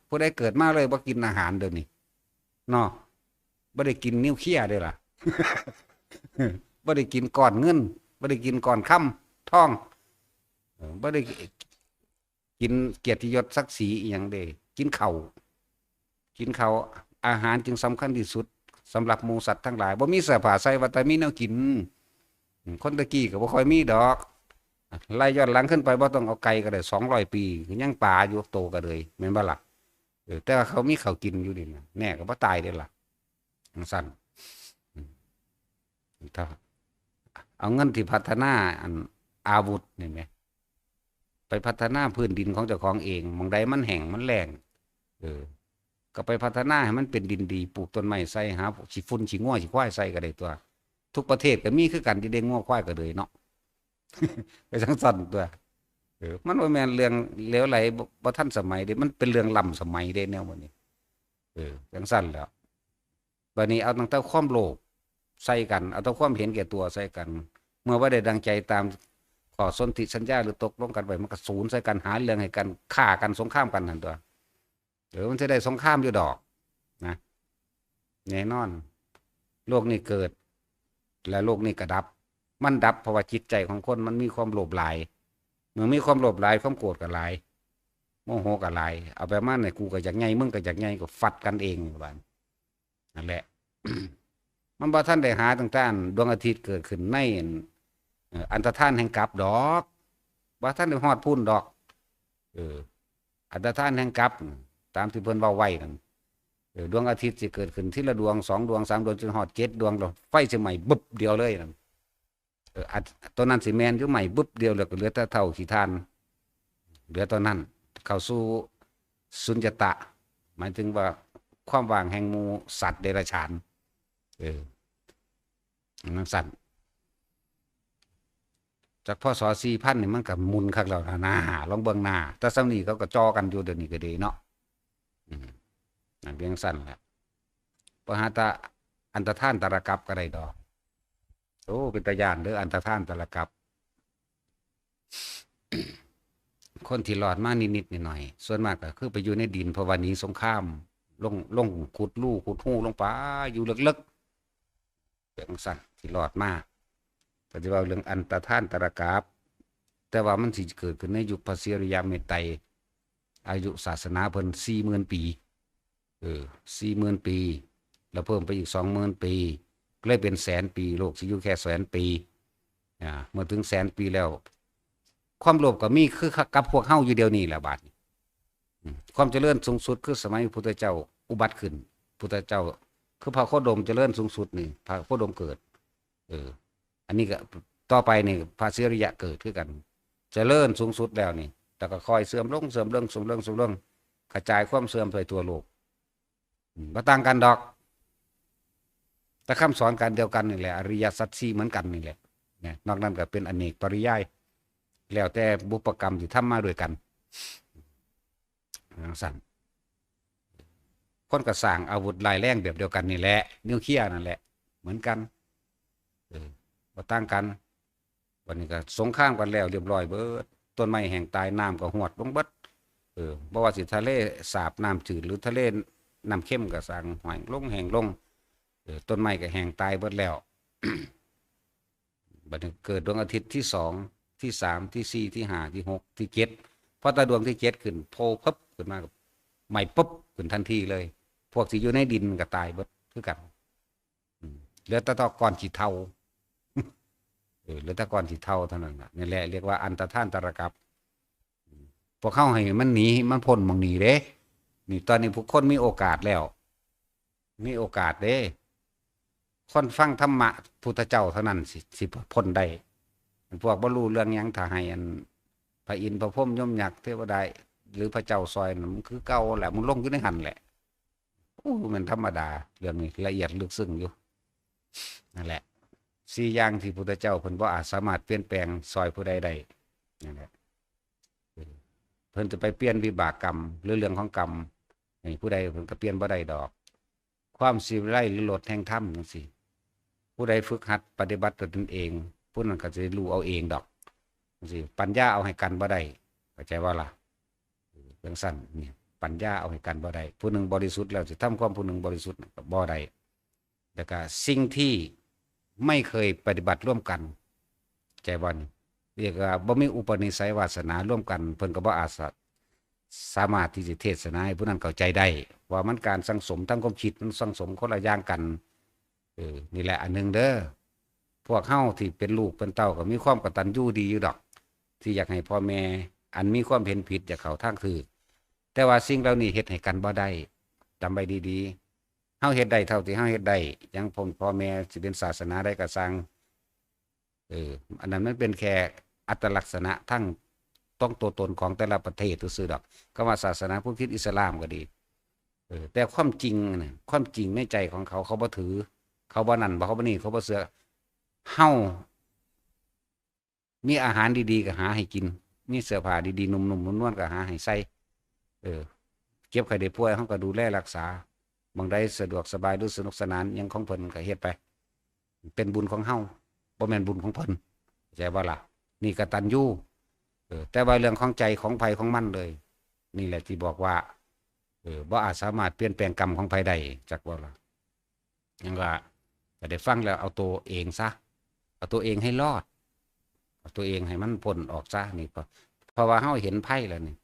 ผู้ใดเกิดมาเลยบ่กินอาหารเดี๋ยวนี้ เนาะ บ่ได้กินนิวเคลียร์เด้ล่ะ บ่ได้กินก้อนเงิน บ่ได้กินก้อนคำทอง เออ บ่ได้กินเกียรติยศศักดิ์ศรีอีหยังเด้ กินข้าว กินข้าว อาหารจึงสำคัญที่สุดสำหรับหมู่สัตว์ทั้งหลาย บ่มีเสื้อผ้าใส่ ว่าแต่มีแนวกิน อืม คนตะกี้ก็บ่ค่อยมีดอก ไล่ย้อนหลังขึ้นไป บ่ต้องเอาไกลก็ได้ สองร้อยปี ก็ยังป่าอยู่โตก็เลย แม่นบ่ล่ะ เออ แต่ว่าเขามีข้าวกินอยู่นี่นะ แน่ก็บ่ตายเด้ล่ะ จั่งซั่น อืม ถ้าเอาเงินที่พัฒนาอันอาวุธนี่แหม ไปพัฒนาพื้นดินของเจ้าของเอง หม่องใดมันแห้งมันแล้ง เออ ก็ไปพัฒนาให้มันเป็นดินดี ปลูกต้นไม้ใส่ หาขี้ฝุ่นขี้งัวขี้ควายใส่ก็ได้ตัว ทุกประเทศก็มีคือกันที่ได้งัวควายก็เลยเนาะ ไปจั่งซั่นตัว เออ มันบ่แม่นเรื่องเหลวไหล บ่ บ่ทันสมัยเด้ มันเป็นเรื่องล้ำสมัยเด้แนวมื้อนี้ เออ จั่งซั่นแหล้ว บัดนี้เอาตั้งแต่ความโลภใส่กัน เอาแต่ความเห็นแก่ตัวใส่กัน เมื่อบ่ได้ดังใจตามข้อสนธิสัญญาหรือตกลงกันไว้ มันก็สูนใส่กัน หาเรื่องให้กัน ฆ่ากัน สงครามกันหั่นตัว เออ มันสิได้สงครามอยู่ดอกนะ แน่นอน โลกนี้เกิด และโลกนี้ก็ดับ มันดับเพราะว่าจิตใจของคนมันมีความโลภหลาย เมื่อมีความโลภหลาย ความโกรธก็หลาย โมโหก็หลาย เอาไปมาเนี่ย กูก็อยากใหญ่ มึงก็อยากใหญ่ ก็ฟัดกันเองว่า นั่นแหละ มันบ่ทันได้หาตั้งแต่อันดวงอาทิตย์เกิดขึ้นในอัน เอ่อ อันตรธานแห่งกลับดอก บ่ทันได้ฮอดพุ้นดอก เออ อันตรธานแห่งกลับ ตามที่เพิ่นเว้าไว้นั่น เออ ดวงอาทิตย์สิเกิดขึ้นทีละดวง สองดวง สามดวง จนฮอดเจ็ดดวง แล้วไฟสิไหม้บึบเดียวเลยนั่น เออ อัน ตัวนั้นสิแม่นอยู่ ไหม้บึบเดียว แล้วก็เหลือแต่เท่าขี้ถ่าน เหลือตัวนั้น เข้าสู่สุญญตา หมายถึงว่าความว่างแห่งหมู่สัตว์เดรัจฉาน เออ จั่งซั่น จาก พ.ศ. สี่พัน นี่มันก็หมุนคักแล้วนะ ลองเบิ่งหน้า แต่ส่ำนี้เขาก็จ่อกันอยู่เดี๋ยวนี้ก็ดีเนาะ อืม นั่นเพียงซั่นแหละ บ่หาแต่อันตรธานตะระกับก็ได้ดอก โอ้ เป็นตาย้านเด้อ อันตรธานตะระกับ คนที่รอดมานิดๆหน่อยๆ ส่วนมากก็คือไปอยู่ในดิน เพราะว่าหนีสงคราม ลง ลงขุดรูขุดฮูลงไป อยู่ลึกๆ จั่งซั่นที่รอดมา ก็สิเว้าเรื่องอันตรธานตะระกับ แต่ว่ามันสิเกิดขึ้นในยุคพระศรีอริยะเมตไตรย อายุศาสนาเพิ่นสี่หมื่นปี เออ สี่หมื่นปี แล้วเพิ่มไปอีกสองหมื่นปี เลยเป็นแสนปี โลกสิอยู่แค่แสนปี อ่า เมื่อถึงแสนปีแล้ว ความโลภก็มีคือกับพวกเฮาอยู่เดี๋ยวนี้แหละบาดนี้ อืม ความเจริญสูงสุดคือสมัยพุทธเจ้าอุบัติขึ้น พุทธเจ้า คือพระโคดมเจริญสูงสุดนี่ พระโคดมเกิด เออ อันนี้ก็ต่อไปนี่พระเสรียะเกิดคือกัน เจริญสูงสุดแล้วนี่ แต่ก็ค่อยเสื่อมลง เสื่อมลง เสื่อมลง เสื่อมลง กระจายความเสื่อมไปทั่วโลก อืม บ่ต่างกันดอก แต่คำสอนการเดียวกันนี่แหละ อริยสัจสี่เหมือนกันนี่แหละ นะ นอกนั้นก็เป็นอเนกปริยาย แล้วแต่บุพกรรมที่ทำมาด้วยกัน จั่งซั้น คนก็สร้างอาวุธร้ายแรงแบบเดียวกันนี่แหละ นิวเคลียร์นั่นแหละ เหมือนกัน เออ บ่ต่างกัน บัดนี้ก็สงครามกันแล้วเรียบร้อยเบิด ต้นไม้แห้งตาย น้ำก็หวดลงเบิด เออ บ่ว่าสิทะเลสาบน้ำจืด หรือทะเลน้ำเค็มก็สร้างแห้งลง แห้งลง เออ ต้นไม้ก็แห้งตายเบิดแล้ว บัดนี้เกิดดวงอาทิตย์ที่สอง ที่สาม ที่สี่ ที่ห้า ที่หก ที่เจ็ด พอแต่ดวงที่เจ็ดขึ้น โผล่พึบขึ้นมา ไหม้ปุ๊บขึ้นทันทีเลย พวกที่อยู่ในดินก็ตายเบิดคือกัน อืม เหลือแต่ก้อนขี้เถ้า เออ เหลือแต่ก้อนขี้เถ้าเท่านั้นน่ะ นี่แหละเรียกว่าอันตรธานตรกัป พวกเฮาให้มันหนี มันพ้นหม่องนี้เด้ นี่ตอนนี้พวกคนมีโอกาสแล้ว มีโอกาสเด้ คนฟังธรรมะพุทธเจ้าเท่านั้นสิ สิพ้นได้ พวกบ่รู้เรื่องหยัง ถ้าให้อันพระอินทร์พระพรหมยมยักษ์เทวดา หรือพระเจ้าซอยน่ะ มันคือเก่าแหละ มันลงอยู่ในหั่นแหละ โอ้ มันธรรมดา เรื่องนี้ละเอียดลึกซึ้งอยู่ นั่นแหละ สี่อย่างที่พุทธเจ้าเพิ่นบ่อาจสามารถเปลี่ยนแปลงซอยผู้ใดได้ นั่นแหละ เพิ่นจะไปเปลี่ยนวิบากกรรม หรือเรื่องของกรรมให้ผู้ใด เพิ่นก็เปลี่ยนบ่ได้ดอก ความสิวิไลหรือโลดแห่งธรรมจั่งซี้ ผู้ใดฝึกหัดปฏิบัติตนเอง ผู้นั้นก็สิรู้เอาเองดอก จั่งซี้ ปัญญาเอาให้กันบ่ได้ เข้าใจบ่ล่ะ จั่งซั้น นี่ ปัญญาเอาให้กันบ่ได้ ผู้หนึ่งบริสุทธิ์แล้วสิทำความผู้หนึ่งบริสุทธิ์ก็บ่ได้ แล้วก็สิ่งที่ไม่เคยปฏิบัติร่วมกัน ใจบ่นี่ เรียกว่าบ่มีอุปนิสัยวาสนาร่วมกัน เพิ่นก็บ่อาจสะ สามารถที่จะเทศนาให้ผู้นั้นเข้าใจได้ ว่ามันการสั่งสมทางความคิด มันสั่งสมคนละอย่างกัน เออ นี่แหละอันหนึ่งเด้อ พวกเฮาที่เป็นลูกเป็นเต้าก็มีความกตัญญูดีอยู่ดอก ที่อยากให้พ่อแม่อันมีความเห็นผิดอยากเข้าทางถูก แต่ว่าสิ่งเหล่านี้เฮ็ดให้กันบ่ได้ จำไว้ดีๆ เฮาเฮ็ดได้เท่าที่เฮาเฮ็ดได้ อย่างพ่อ พ่อแม่สิเป็นศาสนาใดก็ซ่าง เออ อันนั้นมันเป็นแค่อัตลักษณะทางต้องตัวตนของแต่ละประเทศซื่อๆดอก คำว่าศาสนาพุทธ คริสต์ อิสลามก็ดี เออ แต่ความจริงน่ะ ความจริงในใจของเขา เขาบ่ถือ เขาบ่นั่น บ่ เขาบ่นี่ เขาบ่เชื่อ เฮา มีอาหารดีๆก็หาให้กิน มีเสื้อผ้าดีๆ นุ่มๆนวลๆก็หาให้ใส่ เออ เจ็บไข้ได้ป่วยเฮาก็ดูแลรักษา หม่องใดสะดวกสบายหรือสนุกสนานหยังของเพิ่นก็เฮ็ดไป เป็นบุญของเฮา บ่แม่นบุญของเพิ่น เข้าใจบ่ล่ะ นี่กตัญญู เออ แต่ว่าเรื่องของใจของไผของมันเลย นี่แหละที่บอกว่า เออ บ่อาจสามารถเปลี่ยนแปลงกรรมของไผได้ จักบ่ล่ะ หยังว่า ก็ได้ฟังแล้วเอาตัวเองซะ เอาตัวเองให้รอด เอาตัวเองให้มันพ้นออกซะ นี่ เพราะ เพราะว่าเฮาเห็นภัยแล้วนี่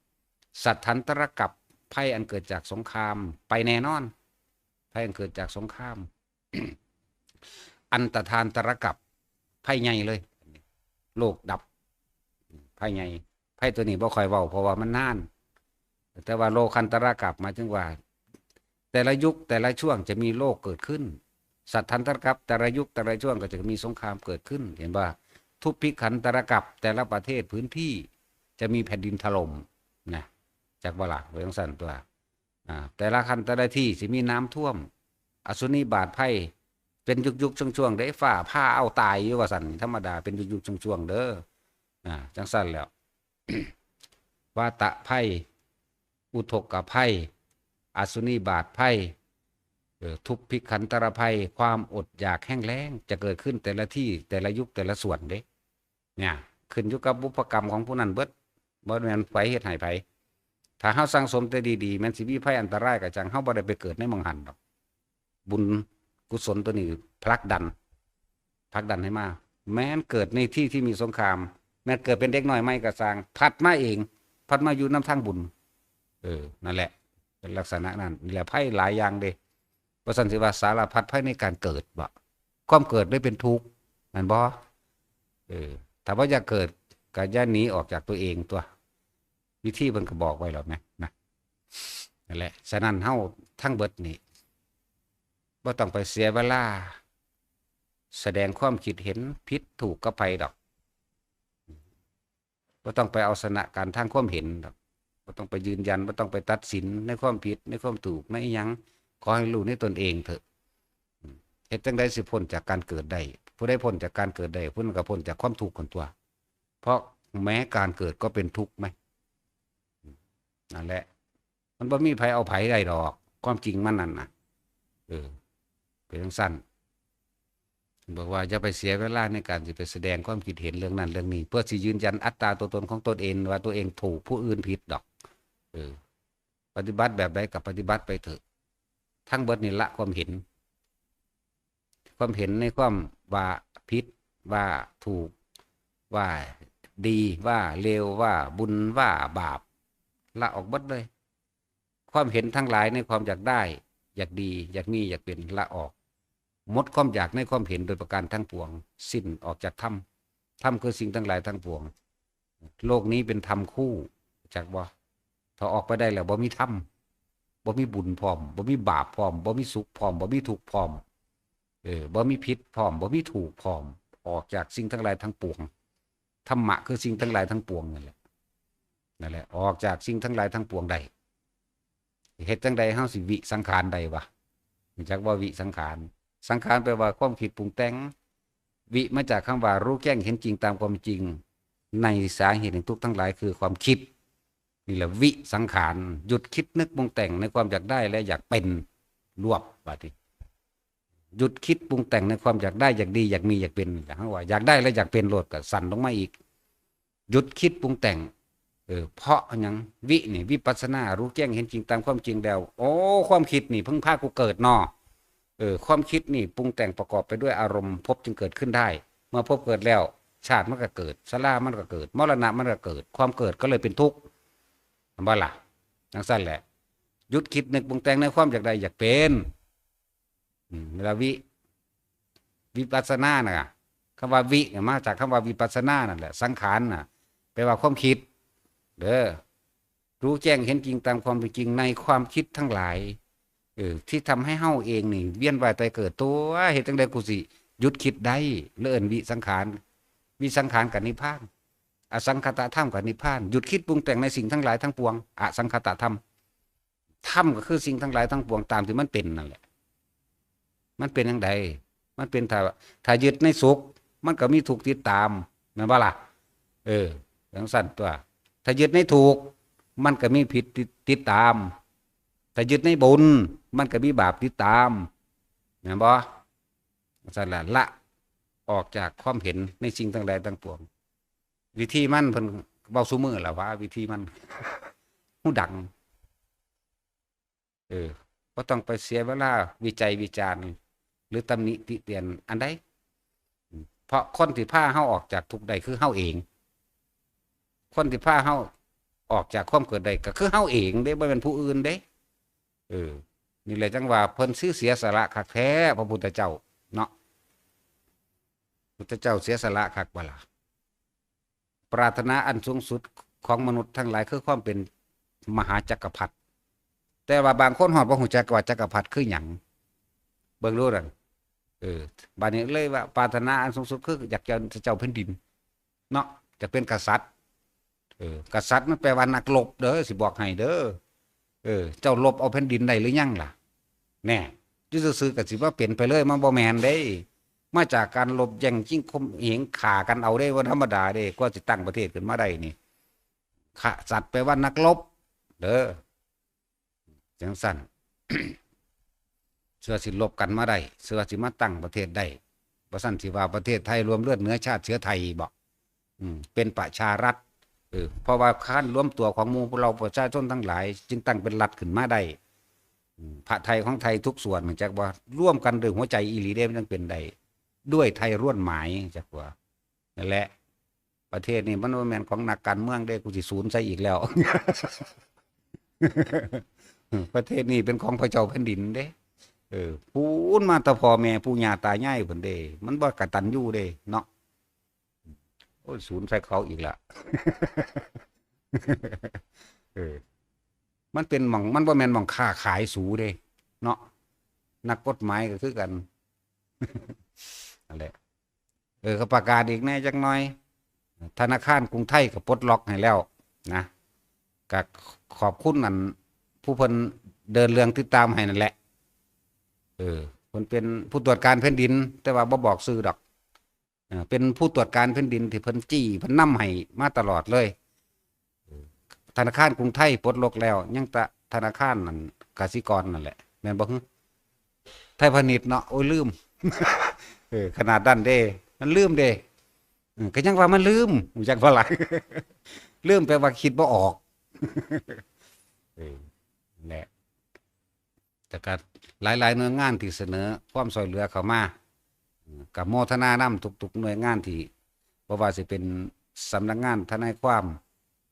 สัตถันตรกัป ภัยอันเกิดจากสงคราม ไปแน่นอน ภัยอันเกิดจากสงคราม อันตทานตรกัป ภัยใหญ่เลย โลกดับ ภัยใหญ่ ภัยตัวนี้บ่ค่อยเว้า เพราะว่ามันนาน แต่ว่าโลคันตรกัป หมายถึงว่า แต่ละยุคแต่ละช่วงจะมีโลกเกิดขึ้น สัตถันตรกัป แต่ละยุคแต่ละช่วงก็จะมีสงครามเกิดขึ้น เห็นบ่ ทุพพิขันตรกัป แต่ละประเทศพื้นที่จะมีแผ่นดินถล่มนะ จักบ่ล่ะ ว่าจั่งซั้นตัว อ่า แต่ละคันแต่ละที่สิมีน้ำท่วม อสุนิบาตภัย เป็นยุคๆช่วงๆเด้ ฟ้าผ่าเอาตายอยู่ว่าซั่น ธรรมดา เป็นยุคๆช่วงๆเด้อ อ่า จั่งซั้นแล้ว วาตภัย อุทกภัย อสุนิบาตภัย เอ่อ ทุพพิขันตรภัย ความอดอยากแห้งแล้ง จะเกิดขึ้นแต่ละที่ แต่ละยุคแต่ละส่วนเด้ เนี่ย ขึ้นอยู่กับบุพกรรมของผู้นั้นเบิด บ่แม่นไผเฮ็ดให้ไผ ถ้าเฮาสั่งสมแต่ดีๆ แม่นสิมีภัยอันตรายก็จั่ง เฮาบ่ได้ไปเกิดในหม่องหั้นดอก บุญกุศลตัวนี้ผลักดัน ผลักดันให้มา แม้นเกิดในที่ที่มีสงคราม แม้นเกิดเป็นเด็กน้อยใหม่ก็ซ่าง ผลัดมาเอง ผลัดมาอยู่นำทางบุญ เออ นั่นแหละ เป็นลักษณะนั้น นี่แหละ ภัยหลายอย่างเด้ บ่ซั้นสิว่าสารพัดภัยในการเกิดบ่ ความเกิดเลยเป็นทุกข์ แม่นบ่ เออ ถ้าบ่อยากเกิด ก็อย่าหนีออกจากตัวเองตั๊ว วิธีเพิ่นก็บอกไว้แล้วแหมนะ นั่นแหละ ฉะนั้นเฮาทั้งเบิดนี่ บ่ต้องไปเสียเวลา แสดงความคิดเห็นผิดถูกกับไผดอก บ่ต้องไปเอาชนะกันทางความเห็นดอก บ่ต้องไปยืนยัน บ่ต้องไปตัดสินในความผิด ในความถูก ในอิหยัง ขอให้รู้ในตนเองเถอะ อืม เฮ็ดจั่งใดสิพ้นจากการเกิดได้ ผู้ใดพ้นจากการเกิดได้ ผู้นั้นก็พ้นจากความทุกข์หั้นตั๊ว เพราะแม้การเกิดก็เป็นทุกข์แหม อืม นั่นแหละ มันบ่มีไผเอาไผได้ดอก ความจริงมันนั่นน่ะ เออ เป็นจั่งซั้น บอกว่าอย่าไปเสียเวลาในการสิไปแสดงความคิดเห็นเรื่องนั้นเรื่องนี้ เพื่อสิยืนยันอัตตาตัวตนของตนเองว่าตัวเองถูก ผู้อื่นผิดดอก เออ ปฏิบัติแบบใดก็ปฏิบัติไปเถอะ ทั้งเบิดนี่ละความเห็น ความเห็นในความว่าผิด ว่าถูก ว่าดี ว่าเลว ว่าบุญ ว่าบาป ละออกเบิดเลย ความเห็นทั้งหลายในความอยากได้ อยากดี อยากมี อยากเป็น ละออก หมดความอยากในความเห็นโดยประการทั้งปวง สิ้นออกจากธรรม ธรรมคือสิ่งทั้งหลายทั้งปวง โลกนี้เป็นธรรมคู่ จักบ่ ถ้าออกไปได้แล้วบ่มีธรรม บ่มีบุญพร้อม บ่มีบาปพร้อม บ่มีสุขพร้อม บ่มีทุกข์พร้อม เออ บ่มีผิดพร้อม บ่มีถูกพร้อม ออกจากสิ่งทั้งหลายทั้งปวง ธรรมะคือสิ่งทั้งหลายทั้งปวงนั่นแหละ นั่นแหละ ออกจากสิ่งทั้งหลายทั้งปวงได้ เฮ็ดจั่งใดเฮาสิวิสังขารได้วะ รู้จักว่าวิสังขาร สังขารแปลว่าความคิดปรุงแต่ง วิมาจากคำว่ารู้แจ้งเห็นจริงตามความจริง ในสาเหตุแห่งทุกข์ทั้งหลายคือความคิด นี่แหละวิสังขาร หยุดคิดนึกปรุงแต่งในความอยากได้และอยากเป็น รวบ บาดนี้ หยุดคิดปรุงแต่งในความอยากได้ อยากดี อยากมี อยากเป็น อย่างว่าอยากได้และอยากเป็นโลดก็สั้นลงมาอีก หยุดคิดปรุงแต่ง เออ เพราะหยัง วินี่ วิปัสสนา รู้แจ้งเห็นจริงตามความจริงแล้ว โอ้ ความคิดนี่เพิ่งพากูเกิดเนาะ เออ ความคิดนี่ปรุงแต่งประกอบไปด้วยอารมณ์ ภพจึงเกิดขึ้นได้ เมื่อภพเกิดแล้ว ชาติมันก็เกิด ชรามันก็เกิด มรณะมันก็เกิด ความเกิดก็เลยเป็นทุกข์ เห็นบ่ล่ะ จั่งซั้นแหละ หยุดคิดนึกปรุงแต่งในความอยากได้อยากเป็น อืม เวลาวิ วิปัสสนาน่ะ คำว่าวิเนี่ยมาจากคำว่าวิปัสสนานั่นแหละ สังขารน่ะ แปลว่าความคิด เด้อ รู้แจ้งเห็นจริงตามความเป็นจริงในความคิดทั้งหลาย เออ ที่ทำให้เฮาเองนี่เวียนว่ายตายเกิด ตัว เฮ็ดจั่งใดกูสิหยุดคิดได้ เลยเอิ้นวิสังขาร วิสังขารกับนิพพาน อสังขตธรรมกับนิพพาน หยุดคิดปรุงแต่งในสิ่งทั้งหลายทั้งปวง อสังขตธรรม ธรรมก็คือสิ่งทั้งหลายทั้งปวงตามที่มันเป็นนั่นแหละ มันเป็นจั่งใด มันเป็น ถ้า ถ้ายึดในสุข มันก็มีทุกข์ติดตาม แม่นบ่ล่ะ เออ จั่งซั้นตั๊ว ถ้ายึดในถูกข์ มันก็มีผิดติด ติดตาม ถ้ายึดในบุญ มันก็มีบาปติดตาม แม่นบ่ จั่งซั้นล่ะ ละออกจากความเห็นในสิ่งทั้งหลายทั้งปวง วิธีมันเพิ่นเว้าซุมื้อล่ะว่าวิธีมัน ฮู้ดัง เออ บ่ต้องไปเสียเวลาวิจัยวิจารณ์ หรือตำหนิติเตียนอันใด เพราะคนที่พาเฮาออกจากทุกข์ได้คือเฮาเอง คนที่พาเฮาออกจากความเกิดได้ก็คือเฮาเองเด้ บ่แม่นผู้อื่นเด้ เออ นี่แหละจั่งว่าเพิ่นซื่อเสียสละคักแท้ พระพุทธเจ้าเนาะ พุทธเจ้าเสียสละคักบ่ล่ะ ปรารถนาอันสูงสุดของมนุษย์ทั้งหลายคือความเป็นมหาจักรพรรดิ แต่ว่าบางคนฮอดบ่ฮู้จักว่าจักรพรรดิคือหยัง เบิ่งดูนั่น เออ บาดนี้เลยว่าปรารถนาอันสูงสุดคืออยากจะเจ้าแผ่นดิน เนาะ จะเป็นกษัตริย์ เออ กษัตริย์มันแปลว่านักรบเด้อ สิบอกให้เด้อ เออ เจ้ารบเอาแผ่นดินได้หรือยังล่ะ แน่ อยู่ซื่อๆก็สิว่าเป็นไปเลย มันบ่แม่นเด้ มาจากการรบแย่งชิงข่มเหงฆ่ากันเอาเด้ บ่ธรรมดาเด้ กว่าสิตั้งประเทศขึ้นมาได้นี่ กษัตริย์แปลว่านักรบ เด้อ จั่งซั้น เพื่อสิรบกันมาได้ เพื่อสิมาตั้งประเทศได้ บ่ซั้นสิว่าประเทศไทยรวมเลือดเนื้อชาติเชื้อไทยบ่ อืม เป็นประชารัฐ เออ เพราะว่าการรวมตัวของหมู่พวกเราประชาชนทั้งหลาย จึงตั้งเป็นรัฐขึ้นมาได้ อืม พระไทยของไทยทุกส่วน จั่งว่าร่วมกันด้วยหัวใจอีหลีเด้ มันจั่งเป็นได้ ด้วยไทยร่วนหมาย จั่งว่า นั่นแหละ ประเทศนี่มันบ่แม่นของนักการเมืองเด้ กูสิสูนใส่อีกแล้ว ประเทศนี่เป็นของพระเจ้าแผ่นดินเด้ เออ พูนมาแต่พ่อแม่ปู่ย่าตายายเพิ่นเด้ มันบ่กตัญญูเด้เนาะ โอ้ย ศูนย์ใส่เขาอีกละ เออ มันเป็นหม่อง มันบ่แม่นหม่องค้าขายสูเด้เนาะ นักกฎหมายก็คือกัน นั่นแหละ เออ ก็ประกาศอีกแหน่จักหน่อย ธนาคารกรุงไทยก็ปลดล็อกให้แล้วนะ ก็ขอบคุณนั่น ผู้เพิ่นเดินเรื่องติดตามให้นั่นแหละ เออ เพิ่นเป็นผู้ตรวจการแผ่นดิน แต่ว่าบ่บอกชื่อดอก เออ เป็นผู้ตรวจการแผ่นดินที่เพิ่นจี้เพิ่นนำให้มาตลอดเลย เออ ธนาคารกรุงไทยปลดล็อกแล้ว ยังแต่ธนาคารนั่น กสิกรนั่นแหละ แม่นบ่ฮึ ไทยพาณิชย์เนาะ โอ้ย ลืม เออ ขนาดนั้นเด้ มันลืมเด้ เออ ก็ยังว่ามันลืม รู้จักบ่ล่ะ ลืมแปลว่าคิดบ่ออก เออ นั่นแหละ แต่ก็หลายๆหน่วยงานที่เสนอความช่วยเหลือเข้ามา อืม ก็โมทนานำทุกๆหน่วยงานที่ บ่ว่าสิเป็นสำนักงานทนายความ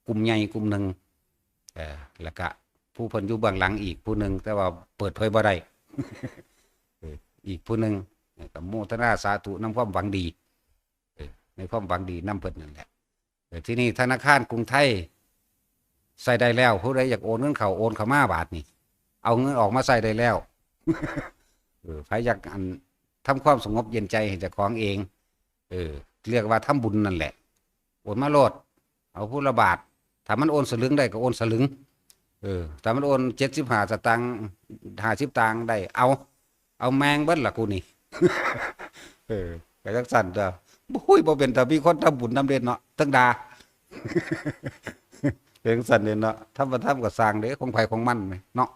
กลุ่มใหญ่กลุ่มหนึ่ง เอ่อ แล้วก็ผู้เพิ่นอยู่เบื้องหลังอีกผู้หนึ่ง แต่ว่าเปิดเผยบ่ได้ เออ อีกผู้หนึ่ง เออ ก็โมทนาสาธุนำความหวังดี เออ ในความหวังดีนำเพิ่นนั่นแหละ เออ ทีนี้ธนาคารกรุงไทยใช้ได้แล้ว ผู้ใดอยากโอนเงินเข้า โอนเข้ามาบาดนี้ เอาเงินออกมาใช้ได้แล้ว เออ ไผอยากอันทำความสงบเย็นใจให้เจ้าของเอง เออ เรียกว่าทำบุญนั่นแหละ โอนมาโลด เอาผู้ละบาท ถ้ามันโอนสลึงได้ก็โอนสลึง เออ ถ้ามันโอนเจ็ดสิบห้าสตางค์ ห้าสิบสตางค์ได้ เอา เอาแม่งเบิดล่ะกูนี่ เออ ก็จังซั่นตัว บุ้ย บ่เป็นตามีคนทำบุญนำเด้เนาะ ทั้งด่า เป็นจังซั่นเด้เนาะ ทำบ่ทำก็ซ่างเด้ ของไผของมันแหมเนาะ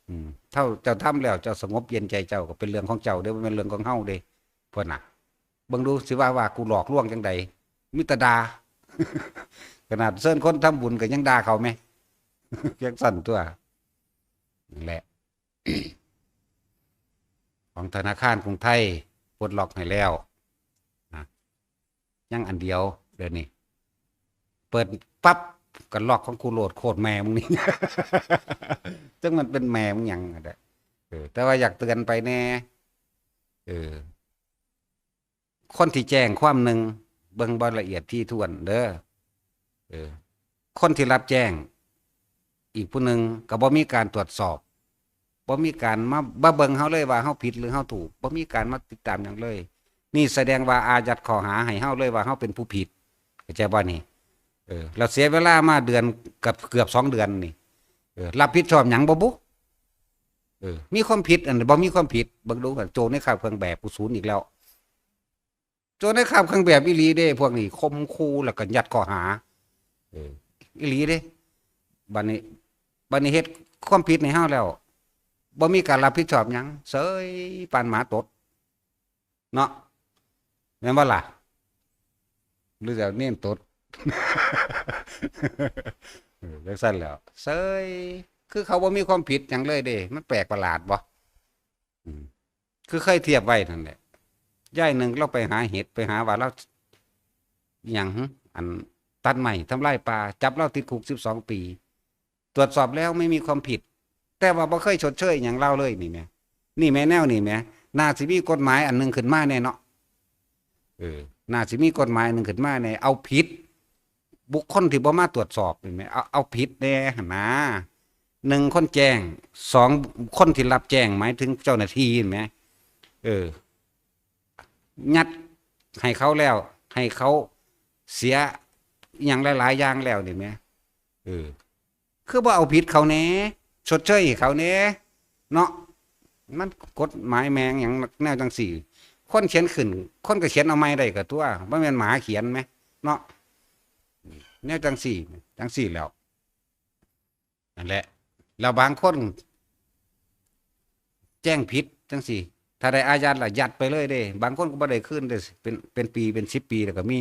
อืม เท่าเจ้าทำแล้ว เจ้าสงบเย็นใจเจ้าก็เป็นเรื่องของเจ้าเด้ บ่แม่นเรื่องของเฮาเด้ เพิ่นน่ะ เบิ่งดูสิว่า ว่ากูหลอกลวงจังใด มีแต่ด่า ขนาดเชิญคนทำบุญก็ยังด่าเขาแหม จังซั่นตัว นั่นแหละ ของธนาคารกรุงไทยปลดล็อกให้แล้วนะ ยังอันเดียวเดี๋ยวนี้ เปิดปั๊บก็ล็อกของกูโลด โคตรแม่มึงนี่ จังมันเป็นแม่มึงหยังอะเด้อ เออ แต่ว่าอยากเตือนไปแหน่ เออ คนที่แจ้งความหนึ่ง เบิ่งบ่ละเอียดถี่ถ้วนเด้อ เออ คนที่รับแจ้ง อีกผู้หนึ่งก็บ่มีการตรวจสอบ บ่มีการมา มาเบิ่งเฮาเลยว่าเฮาผิดหรือเฮาถูก บ่มีการมาติดตามหยังเลย นี่แสดงว่าอายัดข้อหาให้เฮาเลยว่าเฮาเป็นผู้ผิด เข้าใจบ่นี่ เออ เราเสียเวลามาเดือนกับเกือบสองเดือนนี่ เออ รับผิดชอบหยังบ่บุ เออ มีความผิด อันบ่มีความผิด เบิ่งดู โจรในคราบเครื่องแบบ กูศูนย์อีกแล้ว โจรในคราบเครื่องแบบอีหลีเด้ พวกนี้ข่มขู่แล้วก็ยัดข้อหา เออ อีหลีเด้ บัดนี้ บัดนี้เฮ็ดความผิดให้เฮาแล้ว บ่มีการรับผิดชอบหยัง เสยปานหมาตด เนาะ แม่นบ่ล่ะ หรือจะเน้นตด เออ จังซั่นแหล้ว เสย คือเขาบ่มีความผิดหยังเลยเด้ มันแปลกประหลาดบ่ อืม คือเคยเทียบไว้นั่นแหละ ยายหนึ่งเราไปหาเห็ด ไปหาว่าเรา อิหยังหึ อันตัดไม้ทำลายป่า จับเราติดคุกสิบสองปี ตรวจสอบแล้วไม่มีความผิด แต่ว่าบ่เคยชดเชยหยังเราเลยนี่แหม นี่แหม แนวนี่แหม น่าสิมีกฎหมายอันหนึ่งขึ้นมาแหน่เนาะ เออ น่าสิมีกฎหมายอันหนึ่งขึ้นมาแหน่ เอาผิด บุคคลที่บ่มาตรวจสอบนี่แหม เอา เอาผิดแหน่หั่นนะ หนึ่งคนแจ้ง สองคนที่รับแจ้ง หมายถึงเจ้าหน้าที่นี่แหม เออ ยัดให้เขาแล้ว ให้เขาเสียอิหยังหลายๆอย่างแล้วนี่แหม เออ คือบ่เอาผิดเขาแหน่ ชดเชยให้เขาแหน่ เนาะ มันกฎหมายแม่งหยังแนวจังซี่ คนเขียนขึ้น คนก็เขียนเอาใหม่ได้ก็ตัว บ่แม่นหมาเขียนแหม เนาะ แนวจังซี่ จังซี่แหล้ว นั่นแหละ แล้วบางคน แจ้งผิดจังซี่ ถ้าได้อายัดละยัดไปเลยเด้ บางคนก็บ่ได้คืนเด้ เป็น เป็นปี เป็นสิบปีแล้วก็มี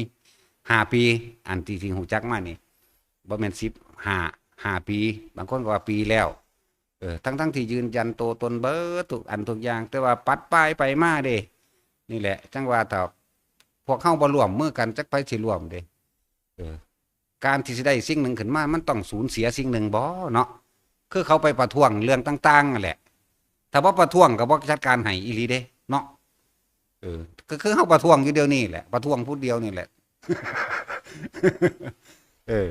ห้าปี อันที่ ที่ฮู้จักมานี่ บ่แม่นสิบ ห้า ห้าปี บางคนก็ว่าปีแล้ว เออ ทั้งๆที่ยืนยันตัวตนเบิดทุกอันทุกอย่าง แต่ว่าปัดป้ายไปมาเด้ นี่แหละ จั่งว่าถ้าพวกเฮาบ่ร่วมมือกัน จักไผสิร่วมเด้ เออ การที่สิได้สิ่งหนึ่งขึ้นมา มันต้องสูญเสียสิ่งหนึ่งบ่เนาะ คือเขาไปประท้วงเรื่องต่างๆนั่นแหละ ถ้าบ่ประท้วงก็บ่จัดการให้อีหลีเด้เนาะ เออ ก็คือเฮาประท้วงอยู่เดี๋ยวนี้แหละ ประท้วงผู้เดียวนี่แหละ เออ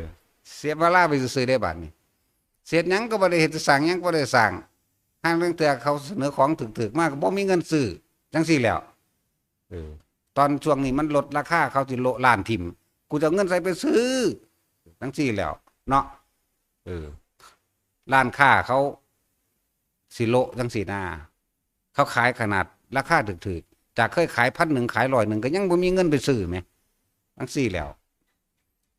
เสียเวลาไปซื่อๆได้บาดนี้ เสียหยังก็บ่ได้เฮ็ด สร้างหยังก็บ่ได้สร้าง ห่าลางเทื่อเขาเสนอของถูกๆมาก็บ่มีเงินซื้อ จังซี่แหล้ว เออ ตอนช่วงนี้มันลดราคา เขาสิโละร้านถิ่ม กูจะเอาเงินใส่ไปซื้อ จังซี่แหล้ว เนาะ เออ ร้านค้าเขาสิโละจังซี่นา เขาขายขนาดราคาถูกๆ จากเคยขายพันหนึ่ง ขายร้อยหนึ่ง ก็ยังบ่มีเงินไปซื้อแหม จังซี่แหล้ว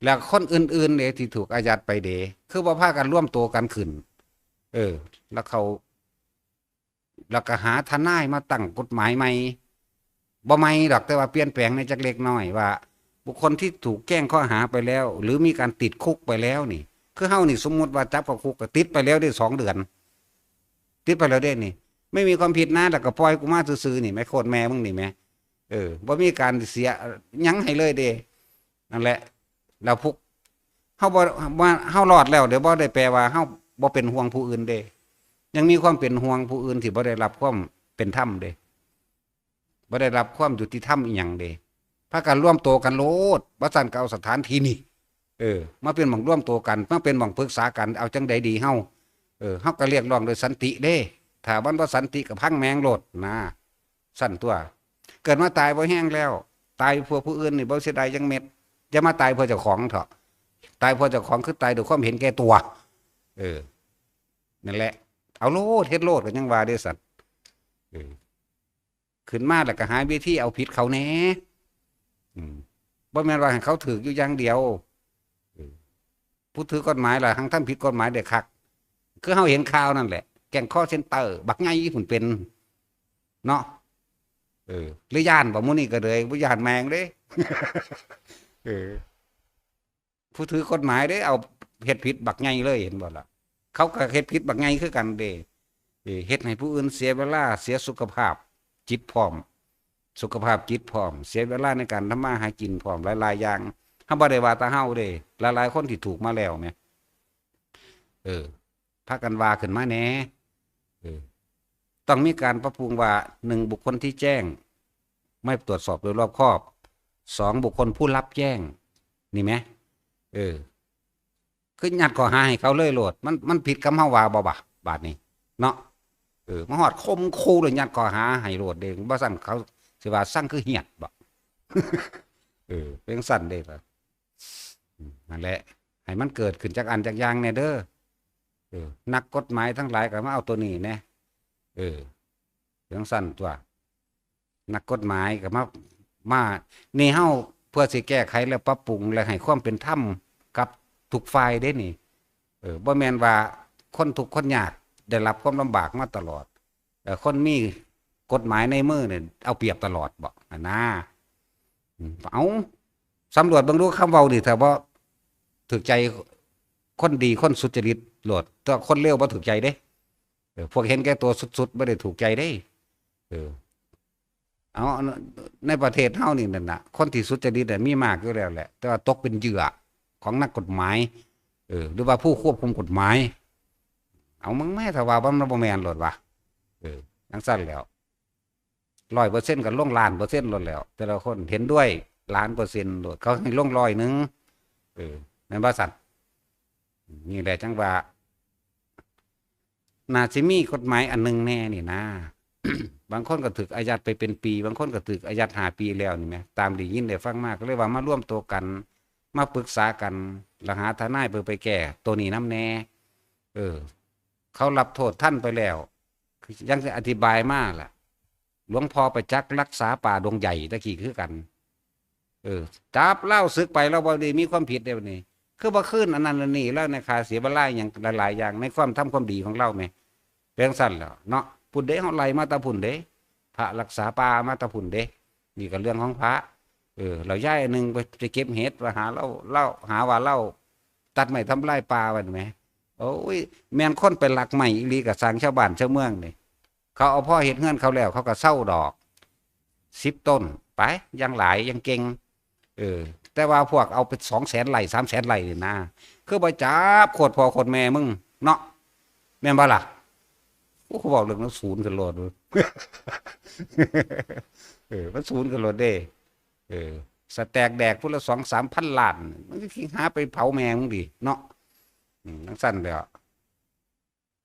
แล้วคนอื่นๆเด้ที่ถูกอายัดไปเด้ คือบ่พากันรวมตัวกันขึ้น เออ แล้วเขา แล้วก็หาทนายมาตั้งกฎหมายใหม่ บ่ใหม่ดอก แต่ว่าเปลี่ยนแปลงในจักเล็กน้อยว่า บุคคลที่ถูกแจ้งข้อหาไปแล้ว หรือมีการติดคุกไปแล้วนี่ คือเฮานี่ สมมุติว่าจับเข้าคุกก็ติดไปแล้วได้สองเดือน ติดไปแล้วเด้นี่ ไม่มีความผิดนะ แล้วก็ปล่อยกูมาซื่อๆนี่แหม โคตรแม่มึงนี่แหม เออ บ่มีการเสียหยังให้เลยเด้ นั่นแหละ แล้วพวก เฮาบ่ ว่าเฮารอดแล้วเด้ บ่ได้แปลว่าเฮาบ่เป็นห่วงผู้อื่นเด้ ยังมีความเป็นห่วงผู้อื่นที่บ่ได้รับความเป็นธรรมเด้ บ่ได้รับความยุติธรรมอีหยังเด้ พากันรวมตัวกันโลด บ่ซั้นก็เอาสถานที่นี่ เออ มาเป็นหม่องรวมตัวกัน มาเป็นหม่องปรึกษากัน เอาจั่งใดดีเฮา เออ เฮาก็เรียกร้องโดยสันติเด้ ถ้ามันบ่สันติก็พังแม่งโลดนะ ซั้นตั๊ว เกิดมาตายบ่แฮงแล้ว ตายเพื่อผู้อื่นนี่บ่เสียดายจักเม็ด อย่ามาตายเพื่อเจ้าของเถาะ ตายเพื่อเจ้าของคือตายด้วยความเห็นแก่ตัว เออ นั่นแหละ เอาโลด เฮ็ดโลด ก็ยังว่าเด้สัตว์ เออ ขึ้นมาแล้วก็หาวิธีเอาผิดเขาแหน่ อืม บ่แม่นว่าให้เขาถูกอยู่อย่างเดียว เออ ผู้ถือกฎหมายล่ะ หังทำผิดกฎหมายได้คัก คือเฮาเห็นข่าวนั่นแหละ แก๊ง call center บักใหญ่พุ้นเป็น เนาะ เออ หรือย่านบ่ หมู่นี้ก็เลยบ่ย่านแม่งเด้ เออ ผู้ถือกฎหมายเด้ เอาเฮ็ดผิดบักใหญ่เลย เห็นบ่ล่ะ เขาก็เฮ็ดผิดบักใหญ่คือกันเด้ เออ เฮ็ดให้ผู้อื่นเสียเวลา เสียสุขภาพจิตพร้อม สุขภาพจิตพร้อม เสียเวลาในการทำมาหากินพร้อม หลายๆอย่าง เฮาบ่ได้ว่าแต่เฮาเด้ หลายๆคนที่ถูกมาแล้วแหม เออ พากันว่าขึ้นมาแหน่ เออ ต้องมีการปรับปรุงว่า หนึ่ง บุคคลที่แจ้ง ไม่ตรวจสอบโดยรอบคอบ สอง บุคคลผู้รับแจ้ง นี่แหม เออ คือยัดข้อหาให้เขาเลยโลด มัน มันผิดกับเฮาว่าบ่บะ บาดนี้ เนาะ เออ มาฮอดข่มขู่เลยยัดข้อหาให้โลดเด้ บ่ซั้นเขาสิว่าซังคือเหียดบ่ เออ เป็นจั่งซั้นเด้ อืม นั่นแหละ ให้มันเกิดขึ้นจักอันจักอย่างแหน่เด้อ เออ นักกฎหมายทั้งหลายก็มาเอาตัวนี้แหน่ เออ จั่งซั้นตั๊ว นักกฎหมายก็มา มา นี่เฮาเพื่อสิแก้ไขและปรับปรุงและให้ความเป็นธรรมกับทุกฝ่ายเด้นี่ เออ บ่แม่นว่าคนทุกข์คนยากได้รับความลำบากมาตลอด เออ คนมีกฎหมายในมือเนี่ยเอาเปรียบตลอดบ่ อันน่า อืม เอา สำรวจเบิ่งดูคำเว้านี่ ถ้าบ่ถูกใจคนดีคนสุจริตโลด แต่คนเลวบ่ถูกใจเด้ เออ พวกเห็นแก่ตัวสุดๆ บ่ได้ถูกใจเด้ เออ เอา ในประเทศเฮานี่นั่นน่ะ คนที่สุจริตน่ะมีมากอยู่แล้วแหละ แต่ว่าตกเป็นเหยื่อของนักกฎหมาย เออ หรือว่าผู้ควบคุมกฎหมาย เอามึงแม่ ถ้าว่ามันบ่แม่นโลดวะ เออ จั่งซั้นแล้ว ร้อยเปอร์เซ็นต์ ก็ลงล้านเปอร์เซ็นต์โลดแล้ว แต่ละคนเห็นด้วยล้านเปอร์เซ็นต์โลด เขาให้ลงร้อยหนึ่ง เออ แม่นบ่ซั้น นี่แหละจั่งว่า น่าสิมีกฎหมายอันหนึ่งแหน่นี่นะ บางคนก็ถูกอายัดไปเป็นปี บางคนก็ถูกอายัดห้าปีแล้วนี่แหม ตามได้ยินได้ฟังมา ก็เลยว่ามารวมตัวกัน มาปรึกษากัน แล้วหาทนายเพื่อไปแก้ตัวนี้นำแหน่ เออ เขารับโทษทันไปแล้ว คือยังสิอธิบายมาล่ะ หลวงพ่อประจักษ์รักษาป่าดงใหญ่ตะกี้คือกัน เออ จับลาวสึกไป ลาวบ่ได้มีความผิดเด้บัดนี้ คือบ่คืนอันนั้นอันนี้ ลาวในค่าเสียเวลาหยังหลายๆอย่าง ในความทำความดีของลาวแหม เป็นจั่งซั้นแหล้วเนาะ พุ้นเด้ เฮาไล่มาแต่พุ้นเด้ พระรักษาป่ามาแต่พุ้นเด้ นี่ก็เรื่องของพระ เออ แล้วยายอันหนึ่งไป ไปเก็บเห็ด ว่าหาลาว ลาว หาว่าลาวตัดไม้ทำลายป่าว่าแหม โอ้ย แม่นคนไปลักไม้อีหลีก็ซ่างชาวบ้านชาวเมืองนี่ เขาเอาพอเฮ็ดเฮือนเขาแล้ว เขาก็เซาดอก สิบต้น ไป ยังหลาย ยังเก่ง เออ แต่ว่าพวกเอาไปสองแสนไร่ สามแสนไร่นี่นะ คือบ่จับโคตรพ่อโคตรแม่มึงเนาะ แม่นบ่ล่ะ โอ้ เว้าเรื่องมันสูญขึ้นโลด เออ มันสูญขึ้นโลดเด้ เออ สแต็กแดกพุ้นละสองสามพันล้าน มันก็สิหาไปเผาแม่มึงติเนาะ อืม จั่งซั้นแหล้ว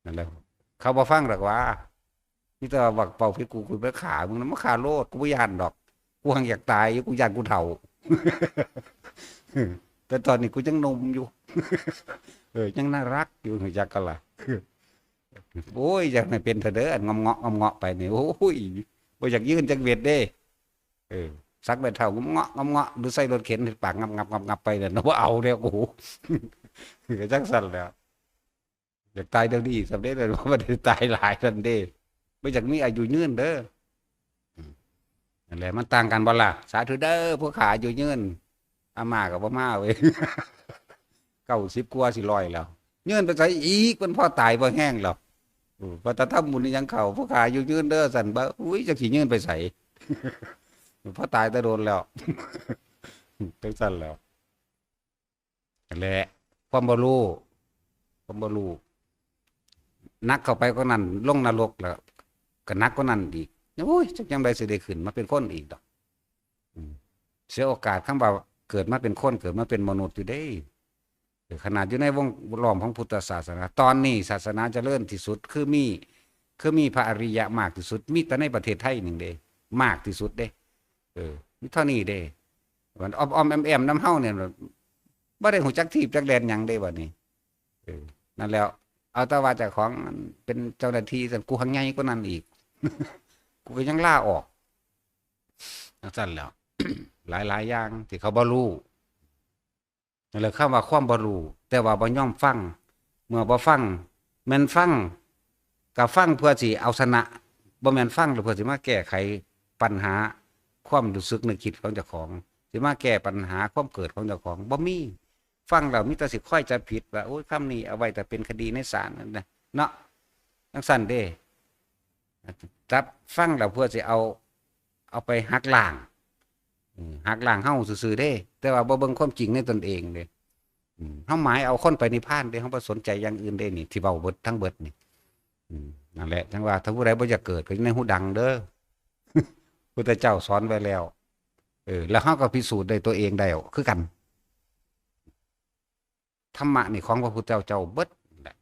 นั่นแหละ เขาบ่ฟังดอกว่า มีแต่ว่าบักเป่าผิดกู กูไปฆ่ามึงนะ มาฆ่าโลด กูบ่ย้านดอก กูหั้งอยากตายอยู่ กูย้านกูเฒ่า แต่ตอนนี้กูยังหนุ่มอยู่ เออ ยังน่ารักอยู่ จักกะล่ะ โอ้ย อยากให้เป็นเถาะเด้อ อันงอมเงาะงอมเงาะไปนี่ โอ้ย บ่อยากยื่นจักเว็ดเด้ เออ สักแม่เฒ่างอมเงาะงอมเงาะ หรือใส่รถเข็นปากงับงับงับงับไปนั่น บ่เอาแล้วกู ก็จั่งซั้นแหล้ว อยากตายเดี๋ยวนี้สำเร็จแล้ว บ่ได้ตายหลายนั่นเด้ บ่อยากมีอายุยืนเด้อ อืม นั่นแหละ มันต่างกันบ่ล่ะ สาธุเด้อ ผู้ข้าอายุยืน อาม่าก็บ่มาเว้ย เก้าสิบกว่าสิร้อยแล้ว ยืนไปไสอีก มันพอตายพอแฮงแล้ว อืม ว่าแต่ทำบุญอิหยังเข้า ผู้ข้าอายุยืนเด้อ ซั่นบ่ อุ้ย จักสิยืนไปไส พอตายแต่โดนแล้ว จั่งซั้นแหล้ว นั่นแหละ ความบ่รู้ ความบ่รู้ หนักเข้าไปกว่านั้น ลงนรกแล้ว ก็หนักกว่านั้นอีก โอ้ย จักยามใดสิได้ขึ้นมาเป็นคนอีกดอก อืม เสียโอกาส คำว่าเกิดมาเป็นคน เกิดมาเป็นมนุษย์อยู่เด้ ขนาดอยู่ในวงล้อมของพุทธศาสนา ตอนนี้ศาสนาเจริญที่สุด คือมี คือมีพระอริยะมากที่สุด มีแต่ในประเทศไทยนี่เด้ มากที่สุดเด้ เออ มีเท่านี้เด้ มันอ้อมๆแอมๆนำเฮาเนี่ย บ่ได้ฮู้จักทีบจักแดนหยังเด้บัดนี้ เออ นั่นแหล้ว เอาแต่ว่าเจ้าของเป็นเจ้าหน้าที่ ซั่น กูหั้งใหญ่กว่านั้นอีก กูก็ยังลาออก จั่งซั้นแหล้ว หลายๆอย่างที่เขาบ่รู้ นั่นแหละ คำว่าความบ่รู้ แต่ว่าบ่ยอมฟัง เมื่อบ่ฟัง แม่นฟัง ก็ฟังเพื่อสิเอาชนะ บ่แม่นฟังแล้วเพื่อสิมาแก้ไขปัญหาความรู้สึกนึกคิดของเจ้าของ สิมาแก้ปัญหาความเกิดของเจ้าของ บ่มี ฟังแล้วมีแต่สิคอยจับผิดว่า โอ้ย คำนี้เอาไว้แต่เป็นคดีในศาลนั่นนะ เนาะ จั่งซั้นเด้ จับฟังแล้วเพื่อสิเอา เอาไปหักล้าง อืม หักล้างเฮาซื่อๆเด้ แต่ว่าบ่เบิ่งความจริงในตนเองเด้ อืม เฮาหมายเอาคนไปนิพพานเด้ เฮาบ่สนใจอย่างอื่นเด้นี่ ที่เว้าเบิดทั้งเบิดนี่ อืม นั่นแหละ จั่งว่าถ้าผู้ใดบ่อยากเกิดก็อยู่ในหูดังเด้อ พุทธเจ้าสอนไว้แล้ว เออ แล้วเฮาก็พิสูจน์ได้ตัวเองได้คือกัน ธรรมะนี่ของพระพุทธเจ้าเบิดแหละ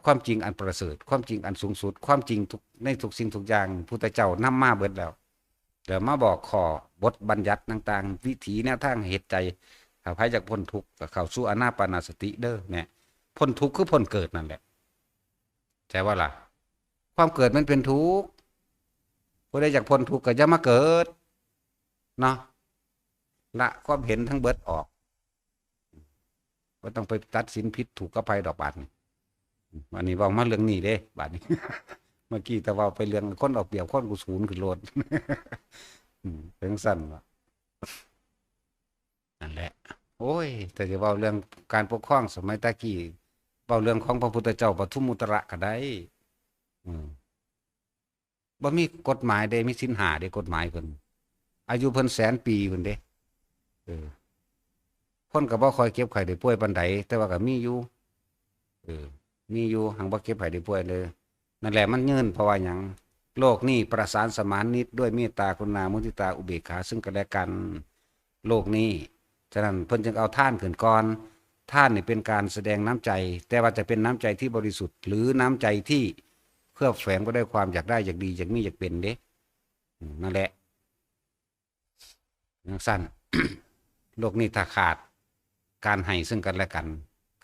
ความจริงอันประเสริฐ ความจริงอันสูงสุด ความจริงทุก ในทุกสิ่งทุกอย่าง พุทธเจ้านำมาเบิดแล้ว เดี๋ยวมาบอกข้อบทบัญญัติต่างๆ วิธีแนวทางเหตุใจ ถ้าใครอยากพ้นทุกข์ก็เข้าสู่อานาปานสติเด้อเนี่ย พ้นทุกข์คือพ้นเกิดนั่นแหละ ใช่ว่าล่ะ ความเกิดมันเป็นทุกข์ ผู้ใดอยากพ้นทุกข์ก็อย่ามาเกิด เนาะ ละความเห็นทั้งเบิดออก บ่ต้องไปตัดสินผิดถูกกับไผดอกบาดนี้ อันนี้เว้ามาเรื่องนี้เด้ บาดนี้ เมื่อกี้แต่เว้าไปเรื่องคนเอาเปรียบคน กูสูญขึ้นโลด อืม เป็นจั่งซั้นวะ นั่นแหละ โอ้ย แต่จะเว้าเรื่องการปกครองสมัยตะกี้ เว้าเรื่องของพระพุทธเจ้าปทุมมุตตระก็ได้ อืม บ่มีกฎหมายเด้ มีศีลห้าเด้ กฎหมายเพิ่น อายุเพิ่นแสนปีเพิ่นเด้ เออ คนก็บ่ค่อยเจ็บไข้ได้ป่วยปานใด แต่ว่าก็มีอยู่ เออ มีอยู่ หังบ่เจ็บไข้ได้ป่วยเลย นั่นแหละ มันยืน เพราะว่าหยัง โลกนี้ประสานสมานมิตรด้วยเมตตา กรุณา มุทิตา อุเบกขา ซึ่งกันและกัน โลกนี้ ฉะนั้นเพิ่นจึงเอาทานขึ้นก่อน ทานนี่เป็นการแสดงน้ำใจ แต่ว่าจะเป็นน้ำใจที่บริสุทธิ์ หรือน้ำใจที่เคลือบแฝงไปด้วยความอยากได้ อยากดี อยากมี อยากเป็นเด้ อืม นั่นแหละ จั่งซั้น โลกนี้ถ้าขาดการให้ซึ่งกันและกัน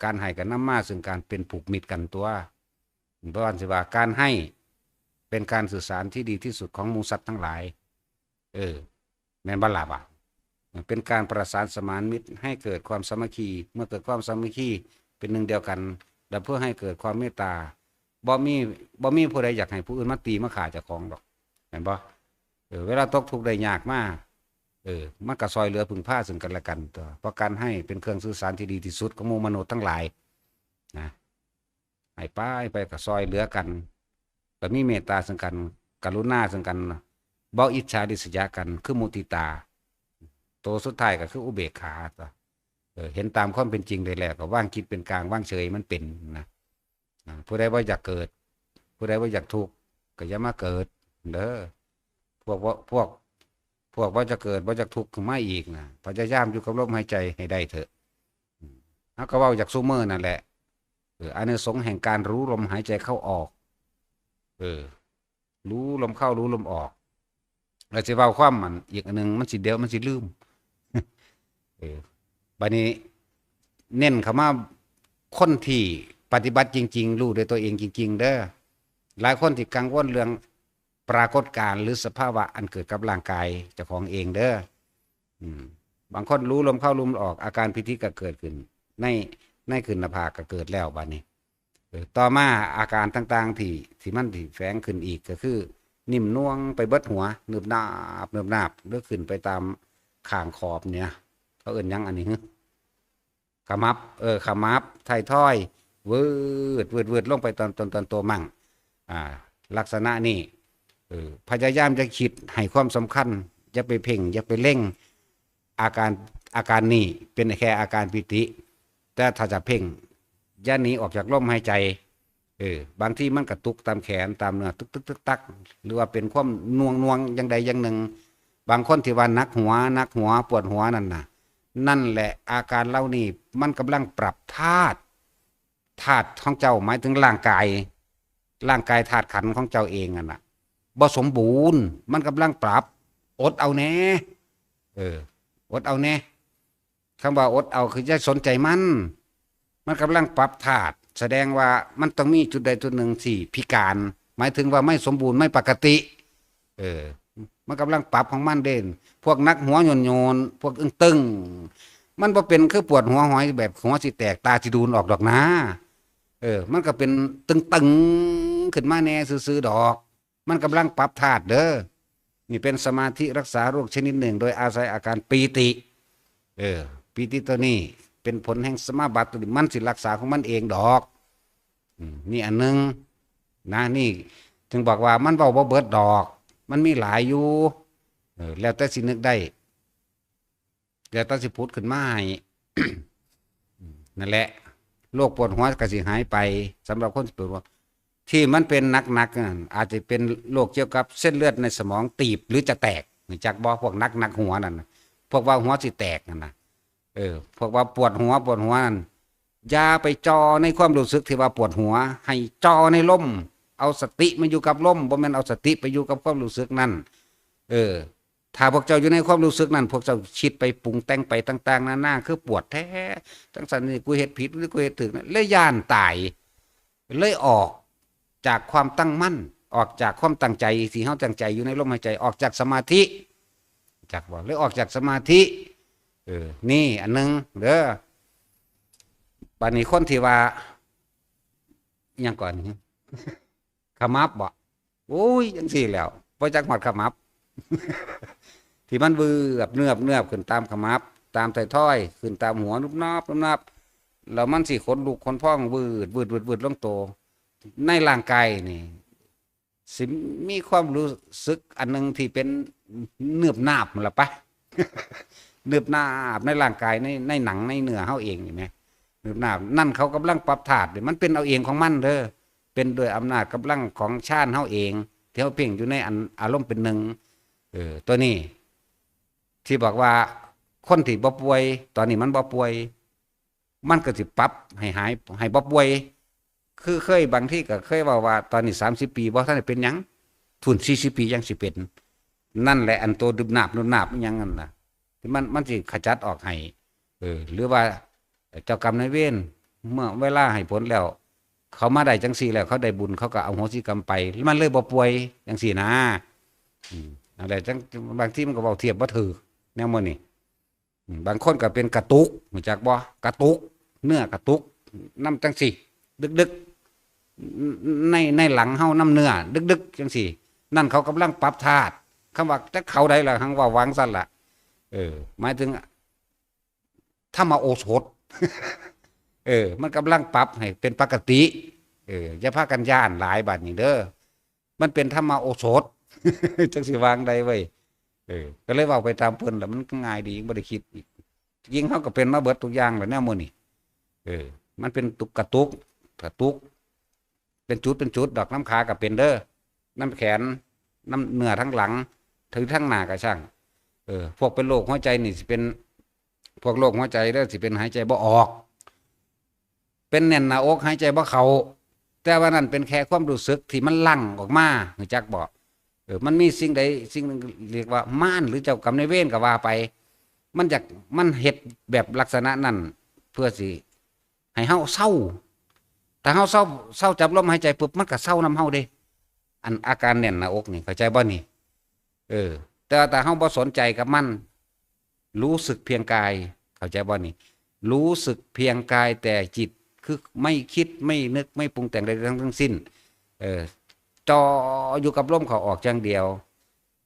การให้ก็นำมาซึ่งการเป็นผูกมิตรกันตั๊ว เพราะว่าสิว่าการให้เป็นการสื่อสารที่ดีที่สุดของหมู่สัตว์ทั้งหลาย เออ แม่นบ่ล่ะวะ มันเป็นการประสานสมานมิตรให้เกิดความสามัคคี เมื่อเกิดความสามัคคีเป็นหนึ่งเดียวกัน แล้วเพื่อให้เกิดความเมตตา บ่มี บ่มีผู้ใดอยากให้ผู้อื่นมาตีมาฆ่าเจ้าของดอก แม่นบ่ เออ เวลาตกทุกข์ได้ยากมา เออ มันก็ซ่อยเหลือพึ่งพาซึ่งกันและกันตั๊ว เพราะการให้เป็นเครื่องสื่อสารที่ดีที่สุดของหมู่มนุษย์ทั้งหลาย นะ ให้ไป ไปก็ซ่อยเหลือกัน ก็มีเมตตาซึ่งกัน กรุณาซึ่งกัน บ่อิจฉาริษยากัน คือมุทิตา โตสุดท้ายก็คืออุเบกขาตั๊ว เออ เห็นตามความเป็นจริงได้แล้ว ก็วางจิตเป็นกลาง วางเฉยมันเป็นนะ อ่า ผู้ใดบ่อยากเกิด ผู้ใดบ่อยากทุกข์ก็อย่ามาเกิดเด้อ พวกบ่ พวก พวกบ่จะเกิด บ่จะทุกข์ขึ้นมาอีกนะ พยายามอยู่กับลมหายใจให้ได้เถอะ อืม เฮาก็เว้าอยากซุมื้อนั่นแหละ เออ อานิสงส์แห่งการรู้ลมหายใจเข้าออก เออ รู้ลมเข้า รู้ลมออก แล้วสิเว้าความมันอีกอันหนึ่ง มันสิเดี๋ยวมันสิลืม เออ บัดนี้เน้นเข้ามาคนที่ปฏิบัติจริงๆ รู้ด้วยตัวเองจริงๆ เด้อ หลายคนที่กังวลเรื่องปรากฏการณ์หรือสภาวะอันเกิดกับร่างกายเจ้าของเองเด้อ อืม บางคนรู้ลมเข้าลมออก อาการปีติก็เกิดขึ้น ใน ในขึ้นหน้าผากก็เกิดแล้วบัดนี้ เออ ต่อมาอาการต่างๆ ที่ ที่มันที่แฝงขึ้นอีกก็คือ นิ่มนวลไปเบิดหัว นึบนาบ นึบนาบ หรือขึ้นไปตามข้างขอบเนี่ย เขาเอิ้นหยังอันนี้ ขมับ เออ ขมับ ไทยทอย วืด วืด วืด ลงไปตอน ตอน ตอนตัวมั่ง อ่า ลักษณะนี้ เออ พยายามจะคิดให้ความสำคัญ อย่าไปเพ่ง อย่าไปเล็ง อาการ อาการนี้เป็นแค่อาการปีติ แต่ถ้าจะเพ่ง อย่าหนีออกจากลมหายใจ เออ บางทีมันกระตุกตามแขน ตามเนื้อ ตึกตึกตึกตัก หรือว่าเป็นความหน่วงหน่วงอย่างใดอย่างหนึ่ง บางคนที่ว่าหนักหัว หนักหัว ปวดหัวนั่นน่ะ นั่นแหละอาการเหล่านี้มันกำลังปรับธาตุ ธาตุของเจ้าหมายถึงร่างกาย ร่างกายธาตุขันธ์ของเจ้าเองนั่นน่ะ บ่สมบูรณ์ มันกำลังปรับ อดเอาแหน่ เออ อดเอาแหน่ คำว่าอดเอาคืออย่าสนใจมัน มันกำลังปรับธาตุ แสดงว่ามันต้องมีจุดใดจุดหนึ่งที่พิการ หมายถึงว่าไม่สมบูรณ์ ไม่ปกติ เออ มันกำลังปรับของมันเด่น พวกหนักหัวโยนๆ พวกตึงๆ มันบ่เป็นคือปวดหัวหอยแบบหัวสิแตก ตาสิดูนออกดอกนะ เออ มันก็เป็นตึงๆ ขึ้นมาแหน่ซื่อๆ ดอก มันกำลังปรับธาตุเด้อ นี่เป็นสมาธิรักษาโรคชนิดหนึ่ง โดยอาศัยอาการปีติ เออ ปีติตัวนี้เป็นผลแห่งสมาบัติตัวนี้ มันสิรักษาของมันเองดอก อืม นี่อันหนึ่งนะ นี่ถึงบอกว่ามันเว้าบ่เบิดดอก มันมีหลายอยู่ เออ แล้วแต่สินึกได้ แล้วแต่สิผุดขึ้นมาให้ นั่นแหละ โรคปวดหัวก็สิหายไป สำหรับคนที่ปวดหัว ที่มันเป็นหนักๆนั่น อาจจะเป็นโรคเกี่ยวกับเส้นเลือดในสมองตีบหรือจะแตก รู้จักบ่ พวกหนักๆหัวนั่นน่ะ พวกว่าหัวสิแตกนั่นน่ะ เออ พวกว่าปวดหัว ปวดหัวนั่น อย่าไปจ่อในความรู้สึกที่ว่าปวดหัว ให้จ่อในลม เอาสติมาอยู่กับลม บ่แม่นเอาสติไปอยู่กับความรู้สึกนั่น เออ ถ้าพวกเจ้าอยู่ในความรู้สึกนั่น พวกเจ้าคิดไปปรุงแต่งไปต่างๆนานา คือปวดแท้ จังซั่นนี่กูเฮ็ดผิดหรือกูเฮ็ดถูกนะ เลยย้านตาย เลยออกจากความตั้งมั่น ออกจากความตั้งใจที่เฮาตั้งใจอยู่ในลมหายใจ ออกจากสมาธิ จักบ่ เลยออกจากสมาธิ เออ นี่อันหนึ่งเด้อ บัดนี้คนที่ว่า อิหยังก่อน ขมับบ่ โอ้ย จังซี่แหล้ว บ่จักฮอดขมับ ที่มันวืบเนือบเนือบขึ้นตามขมับ ตามไทยทอย ขึ้นตามหัว นุบนับ นุบนับ แล้วมันสิขนลุกขนพอง วืด วืด วืด วืดลงโต ในร่างกายนี่ สิมีความรู้สึกอันหนึ่งที่เป็นเนืบนาบนั่นล่ะปะ เนืบนาบในร่างกาย ใน ในหนังในเนื้อเฮาเองนี่แหม เนืบนาบ นั่นเขากำลังปรับธาตุนี่ มันเป็นเอาเองของมันเด้อ เป็นด้วยอำนาจกำลังของฌานเฮาเอง ที่เฮาเพ่งอยู่ในอันอารมณ์เป็นหนึ่ง เออ ตัวนี้ ที่บอกว่าคนที่บ่ป่วย ตอนนี้มันบ่ป่วย มันก็สิปรับให้หาย ให้บ่ป่วย คือเคย บางทีก็เคยเว้าว่า ตอนนี้สามสิบปีบ่ทันได้เป็นหยัง พุ้นสี่สิบปีจั่งสิเป็น นั่นแหละ อันโตดึบนาบนุบนาบอิหยังนั่นน่ะ ที่มัน มันสิขจัดออกให้ เออ หรือว่าเจ้ากรรมนายเวร เมื่อเวลาให้ผลแล้ว เขามาได้จั่งซี่แล้ว เขาได้บุญ เขาก็อโหสิกรรมไป มันเลยบ่ป่วยจั่งซี่นะ อืม นั่นแหละ จั่ง บางทีมันก็เว้าเทียบบ่ถูก แนวหมู่นี้ อืม บางคนก็เป็นกระตุก รู้จักบ่ กระตุก เนื้อกระตุก นำจั่งซี่ ดึกๆ ใน ในหลังเฮานำเนื้อ ดึกๆ จั่งซี่ นั่นเขากำลังปรับธาตุ คำว่าจักเขาใดล่ะ หังเว้าว่าจั่งซั่นล่ะ เออ หมายถึง ธรรมโอสถ เออ มันกำลังปรับให้เป็นปกติ เออ อย่าพากันย้านหลายบัดนี้เด้อ มันเป็นธรรมโอสถ จักสิว่าจั่งใดเว้ย เออ ก็เลยเว้าไปตามเพิ่นล่ะ มันก็ง่ายดี บ่ได้คิดอีก ยิ่งเฮาก็เป็นมาเบิดทุกอย่างแล้วแนวหมู่นี้ เออ มันเป็นตุกกระตุก กระตุก เป็นจุดเป็นจุดดอก นำขาก็เป็นเด้อ นำแขน นำเนื้อทั้งหลัง ถือทั้งหน้าก็ช่าง เออ พวกเป็นโรคหัวใจนี่สิเป็น พวกโรคหัวใจเด้อ สิเป็นหายใจบ่ออก เป็นแน่นหน้าอก หายใจบ่เข้า แต่ว่านั่นเป็นแค่ความรู้สึกที่มันหลั่งออกมา รู้จักบ่ เออ มันมีสิ่งใดสิ่งหนึ่ง เรียกว่ามารหรือเจ้ากรรมนายเวรก็ว่าไป มันอยาก มันเฮ็ดแบบลักษณะนั้น เพื่อสิให้เฮาเซา ถ้าเฮาเซา เซาจับลมหายใจปุ๊บ มันก็เซานำเฮาเด้ อันอาการแน่นหน้าอกนี่ เข้าใจบ่นี่ เออ แต่ว่าถ้าเฮาบ่สนใจกับมัน รู้สึกเพียงกาย เข้าใจบ่นี่ รู้สึกเพียงกาย แต่จิตคือไม่คิด ไม่นึก ไม่ปรุงแต่งใดๆทั้งสิ้น เออ จ่ออยู่กับลมเข้าออกอย่างเดียว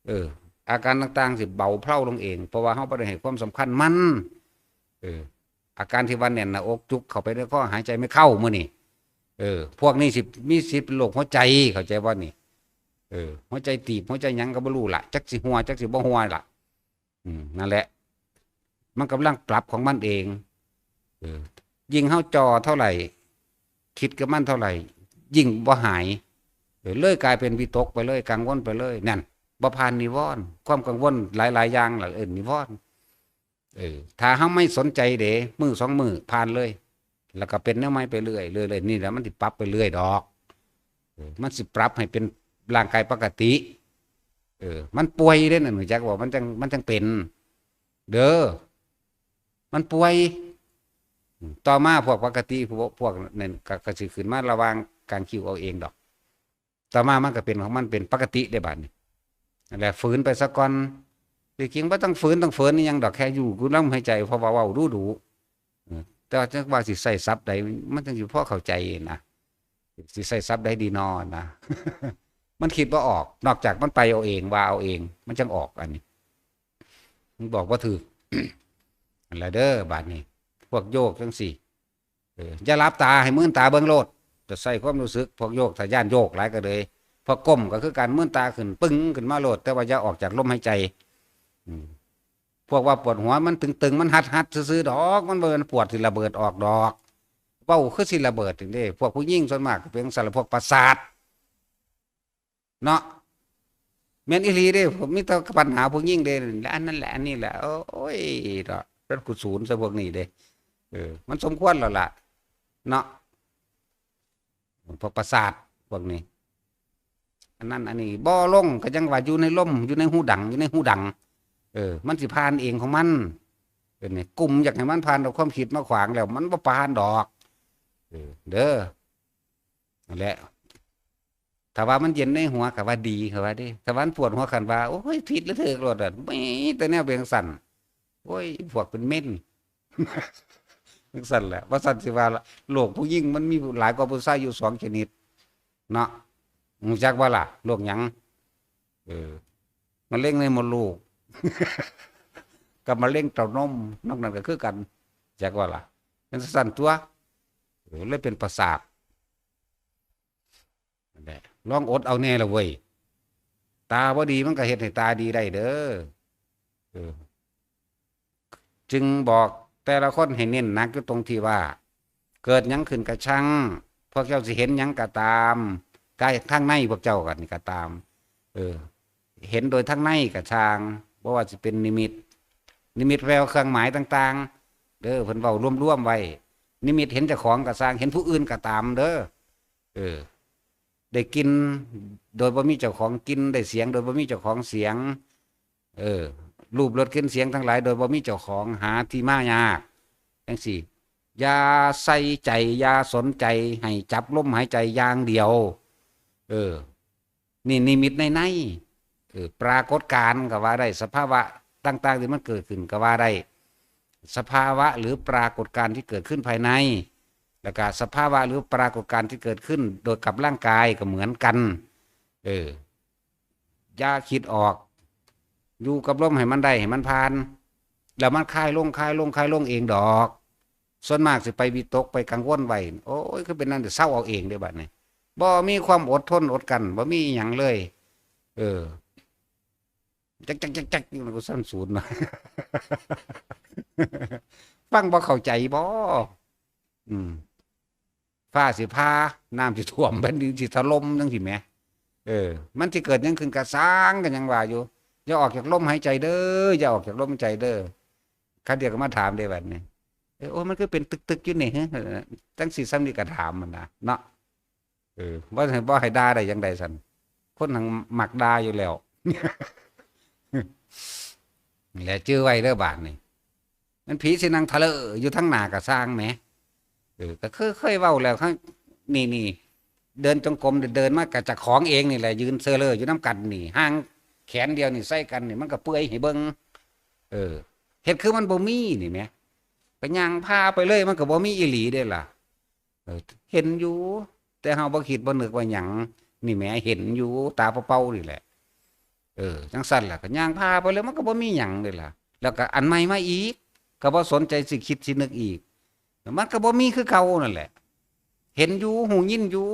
เออ อาการต่างๆสิเบาเพลาลงเอง เพราะว่าเฮาบ่ได้ให้ความสำคัญมัน เออ อาการที่ว่าแน่นหน้าอก จุกเข้าไปในคอ หายใจไม่เข้ามื้อนี้ เออ พวกนี้สิมีสิทธิ์เป็นโรคหัวใจ เข้าใจบ่นี่ เออ หัวใจตีบ หัวใจหยังก็บ่รู้ล่ะ จักสิหัว จักสิบ่หัวล่ะ อืม นั่นแหละ มันกำลังปรับของมันเอง เออ ยิ่งเฮาจ่อเท่าไหร่ คิดกับมันเท่าไหร่ ยิ่งบ่หาย เออ เลยกลายเป็นวิตกไปเลย กังวลไปเลย นั่น บ่ผ่านนิวรณ์ ความกังวลหลายๆอย่างล่ะ เอิ้นนิวรณ์ เออ ถ้าเฮาไม่สนใจเด้ มื้อสองมื้อผ่านเลย แล้วก็เป็นแนวใหม่ไปเรื่อย เรื่อยๆ นี่แหละมันสิปรับไปเรื่อยดอก เออ มันสิปรับให้เป็นร่างกายปกติ เออ มันป่วยเด้นั่น รู้จักบ่ มันจั่ง มันจั่งเป็น เด้อ มันป่วย อืม ต่อมาพวกปกติ พวก พวกนั่นก็ ก็สิขึ้นมาระหว่างกลางคิวเอาเองดอก ต่อมามันก็เป็นของมัน เป็นปกติได้บัดนี้ นั่นแหละ ฝืนไปซะก่อน ที่จริงบ่ต้องฝืน ต้องฝืนอิหยังดอก แค่อยู่กับลมหายใจ เพราะว่าเว้าดูๆ เออ แต่ว่าจักว่าสิใช้ศัพท์ใด มันจั่งสิพอเข้าใจนะ สิใช้ศัพท์ใดดีนอนะ มันคิดบ่ออก นอกจากมันไปเอาเอง ว่าเอาเอง มันจั่งออก อันนี้ มันบอกบ่ถูก นั่นแหละเด้อ บัดนี้ พวกโยกจั่งซี้ เออ อย่าหลับตา ให้มืนตาเบิ่งโลด จะใช้ความรู้สึก พวกโยก ถ้าย้านโยกหลายก็เลย พวกก้มก็คือการมืนตาขึ้น ปึ้ง ขึ้นมาโลด แต่ว่าอย่าออกจากลมหายใจ อืม พวกว่าปวดหัว มันตึงๆ มันหัดๆ ซื่อๆ ดอก มันบ่แม่นปวดสิระเบิดออกดอก เว้าคือสิระเบิดนี่เด้ พวกผู้หญิงส่วนมากก็เป็นจั่งซั้นล่ะ พวกประสาท เนาะ แม่นอีหลีเด้ ผมมีแต่ปัญหาผู้หญิงเด้ และอันนั้นแหละ อันนี้แหละ โอ้ย เนาะ เป็นกุศลซะพวกนี้เด้ เออ มันสมควรแล้วล่ะ เนาะ พวกประสาทพวกนี้ อันนั้นอันนี้ บ่ลงก็ยังว่าอยู่ในลม อยู่ในหูดัง อยู่ในหูดัง เออ มันสิผ่านเองของมัน เออ นี่ กลุ่มอยากให้มันผ่าน เอาความคิดมาขวางแล้ว มันบ่ผ่านดอก เออ เด้อ นั่นแหละ ถ้าว่ามันเย็นในหัวก็ว่าดี เขาว่าเด้ ถ้าว่ามันปวดหัว คันว่า โอ้ย ผิดหรือถูกโลดอะ มีแต่แนวเป็นจั่งซั้น โอ้ย พวกเป็นเม่น จั่งซั้นแหละ ว่าซั้นสิว่าละ โรคผู้หญิงมันมีหลายกว่าผู้ชายอยู่สองชนิด เนาะ รู้จักบ่ล่ะ โรคหยัง เออ มะเร็งในมดลูก กับมะเร็งเต้านม นอกนั้นก็คือกัน จักบ่ล่ะ เป็นจั่งซั้นตั๊ว เออ เลยเป็นประสาท นั่นแหละ ลองอดเอาแน่ละเว้ย ตาบ่ดีมันก็เฮ็ดให้ตาดีได้เด้อ เออ จึงบอกแต่ละคนให้เน้นหนักอยู่ตรงที่ว่า เกิดหยังขึ้นก็ช่าง พวกเจ้าสิเห็นหยังก็ตาม กายทางในพวกเจ้ากันนี่ก็ตาม เออ เห็นโดยทางในก็ช่าง บ่ว่าสิเป็นนิมิต นิมิตแววเครื่องหมายต่างๆ เด้อ เพิ่นเว้ารวมๆไว้ นิมิตเห็นเจ้าของก็ช่าง เห็นผู้อื่นก็ตามเด้อ เออ ได้กลิ่นโดยบ่มีเจ้าของกลิ่น ได้เสียงโดยบ่มีเจ้าของเสียง เออ รูปรสกลิ่นเสียงทั้งหลายโดยบ่มีเจ้าของ หาที่มายาก จั่งซี้ อย่าใส่ใจ อย่าสนใจ ให้จับลมหายใจอย่างเดียว เออ นี่นิมิตในใน เออ ปรากฏการณ์ก็ว่าได้ สภาวะต่างๆที่มันเกิดขึ้นก็ว่าได้ สภาวะหรือปรากฏการณ์ที่เกิดขึ้นภายใน แล้วก็สภาวะหรือปรากฏการณ์ที่เกิดขึ้นโดยกับร่างกายก็เหมือนกัน เออ อย่าคิดออก อยู่กับลมให้มันได้ ให้มันผ่าน แล้วมันคลายลง คลายลง คลายลงเองดอก ส่วนมากสิไปวิตก ไปกังวลไว้ โอ้ย คือเป็นนั่น เดี๋ยวเซาเอาเองเด้อบัดนี้ บ่มีความอดทนอดกลั้น บ่มีอิหยังเลย เออ จักจักจักจักอยู่ มันก็ซ้ำศูนย์นะ ฟังบ่เข้าใจบ่ อืม ฟ้าสิผ่า น้ำสิท่วม แผ่นดินสิถล่มจังซี้แหม เออ มันสิเกิดหยังขึ้นกะซ่าง กะยังว่าอยู่ อย่าออกจากลมหายใจเด้อ อย่าออกจากลมหายใจเด้อ คาเดียวกะมาถามเด้บัดนี้ เออ โอ้ มันคือเป็นตึกๆอยู่นี่ จังซี้ ส่ำนี้กะถามหั้นนะ เนาะ เออ บ่ให้ บ่ให้ด่าได้จั่งใดซั้น คนหั้นมักด่าอยู่แล้ว นี่แหละ จื่อไว้เด้อบาดนี้ มันผีสินั่งทะเลอะอยู่ทางหน้ากะซ่างแหม เออ กะเคย เคยเว้าแล้ว ครั้ง นี่ นี่ เดินจงกรม เดินมากะเจ้าของเองนี่แหละ ยืนเซอเลออยู่นำกันนี่ ห่างแขนเดียวนี่ใส่กันนี่ มันกะเปื่อยให้เบิ่ง เออ เฮ็ดคือมันบ่มีนี่แหม กะย่างผ่าไปเลย มันกะบ่มีอีหลีเด้ล่ะ เออ เห็นอยู่ แต่เฮาบ่คิดบ่นึกว่าหยัง นี่แหม เห็นอยู่ ตาเปล่าๆนี่แหละ เออ จั่งซั้นล่ะ กะย่างผ่าไปเลย มันกะบ่มีหยังเด้ล่ะ แล้วกะอันใหม่มาอีก กะบ่สนใจสิคิดสินึกอีก มันกะบ่มีคือเก่านั่นแหละ เห็นอยู่ ฮู้ยินอยู่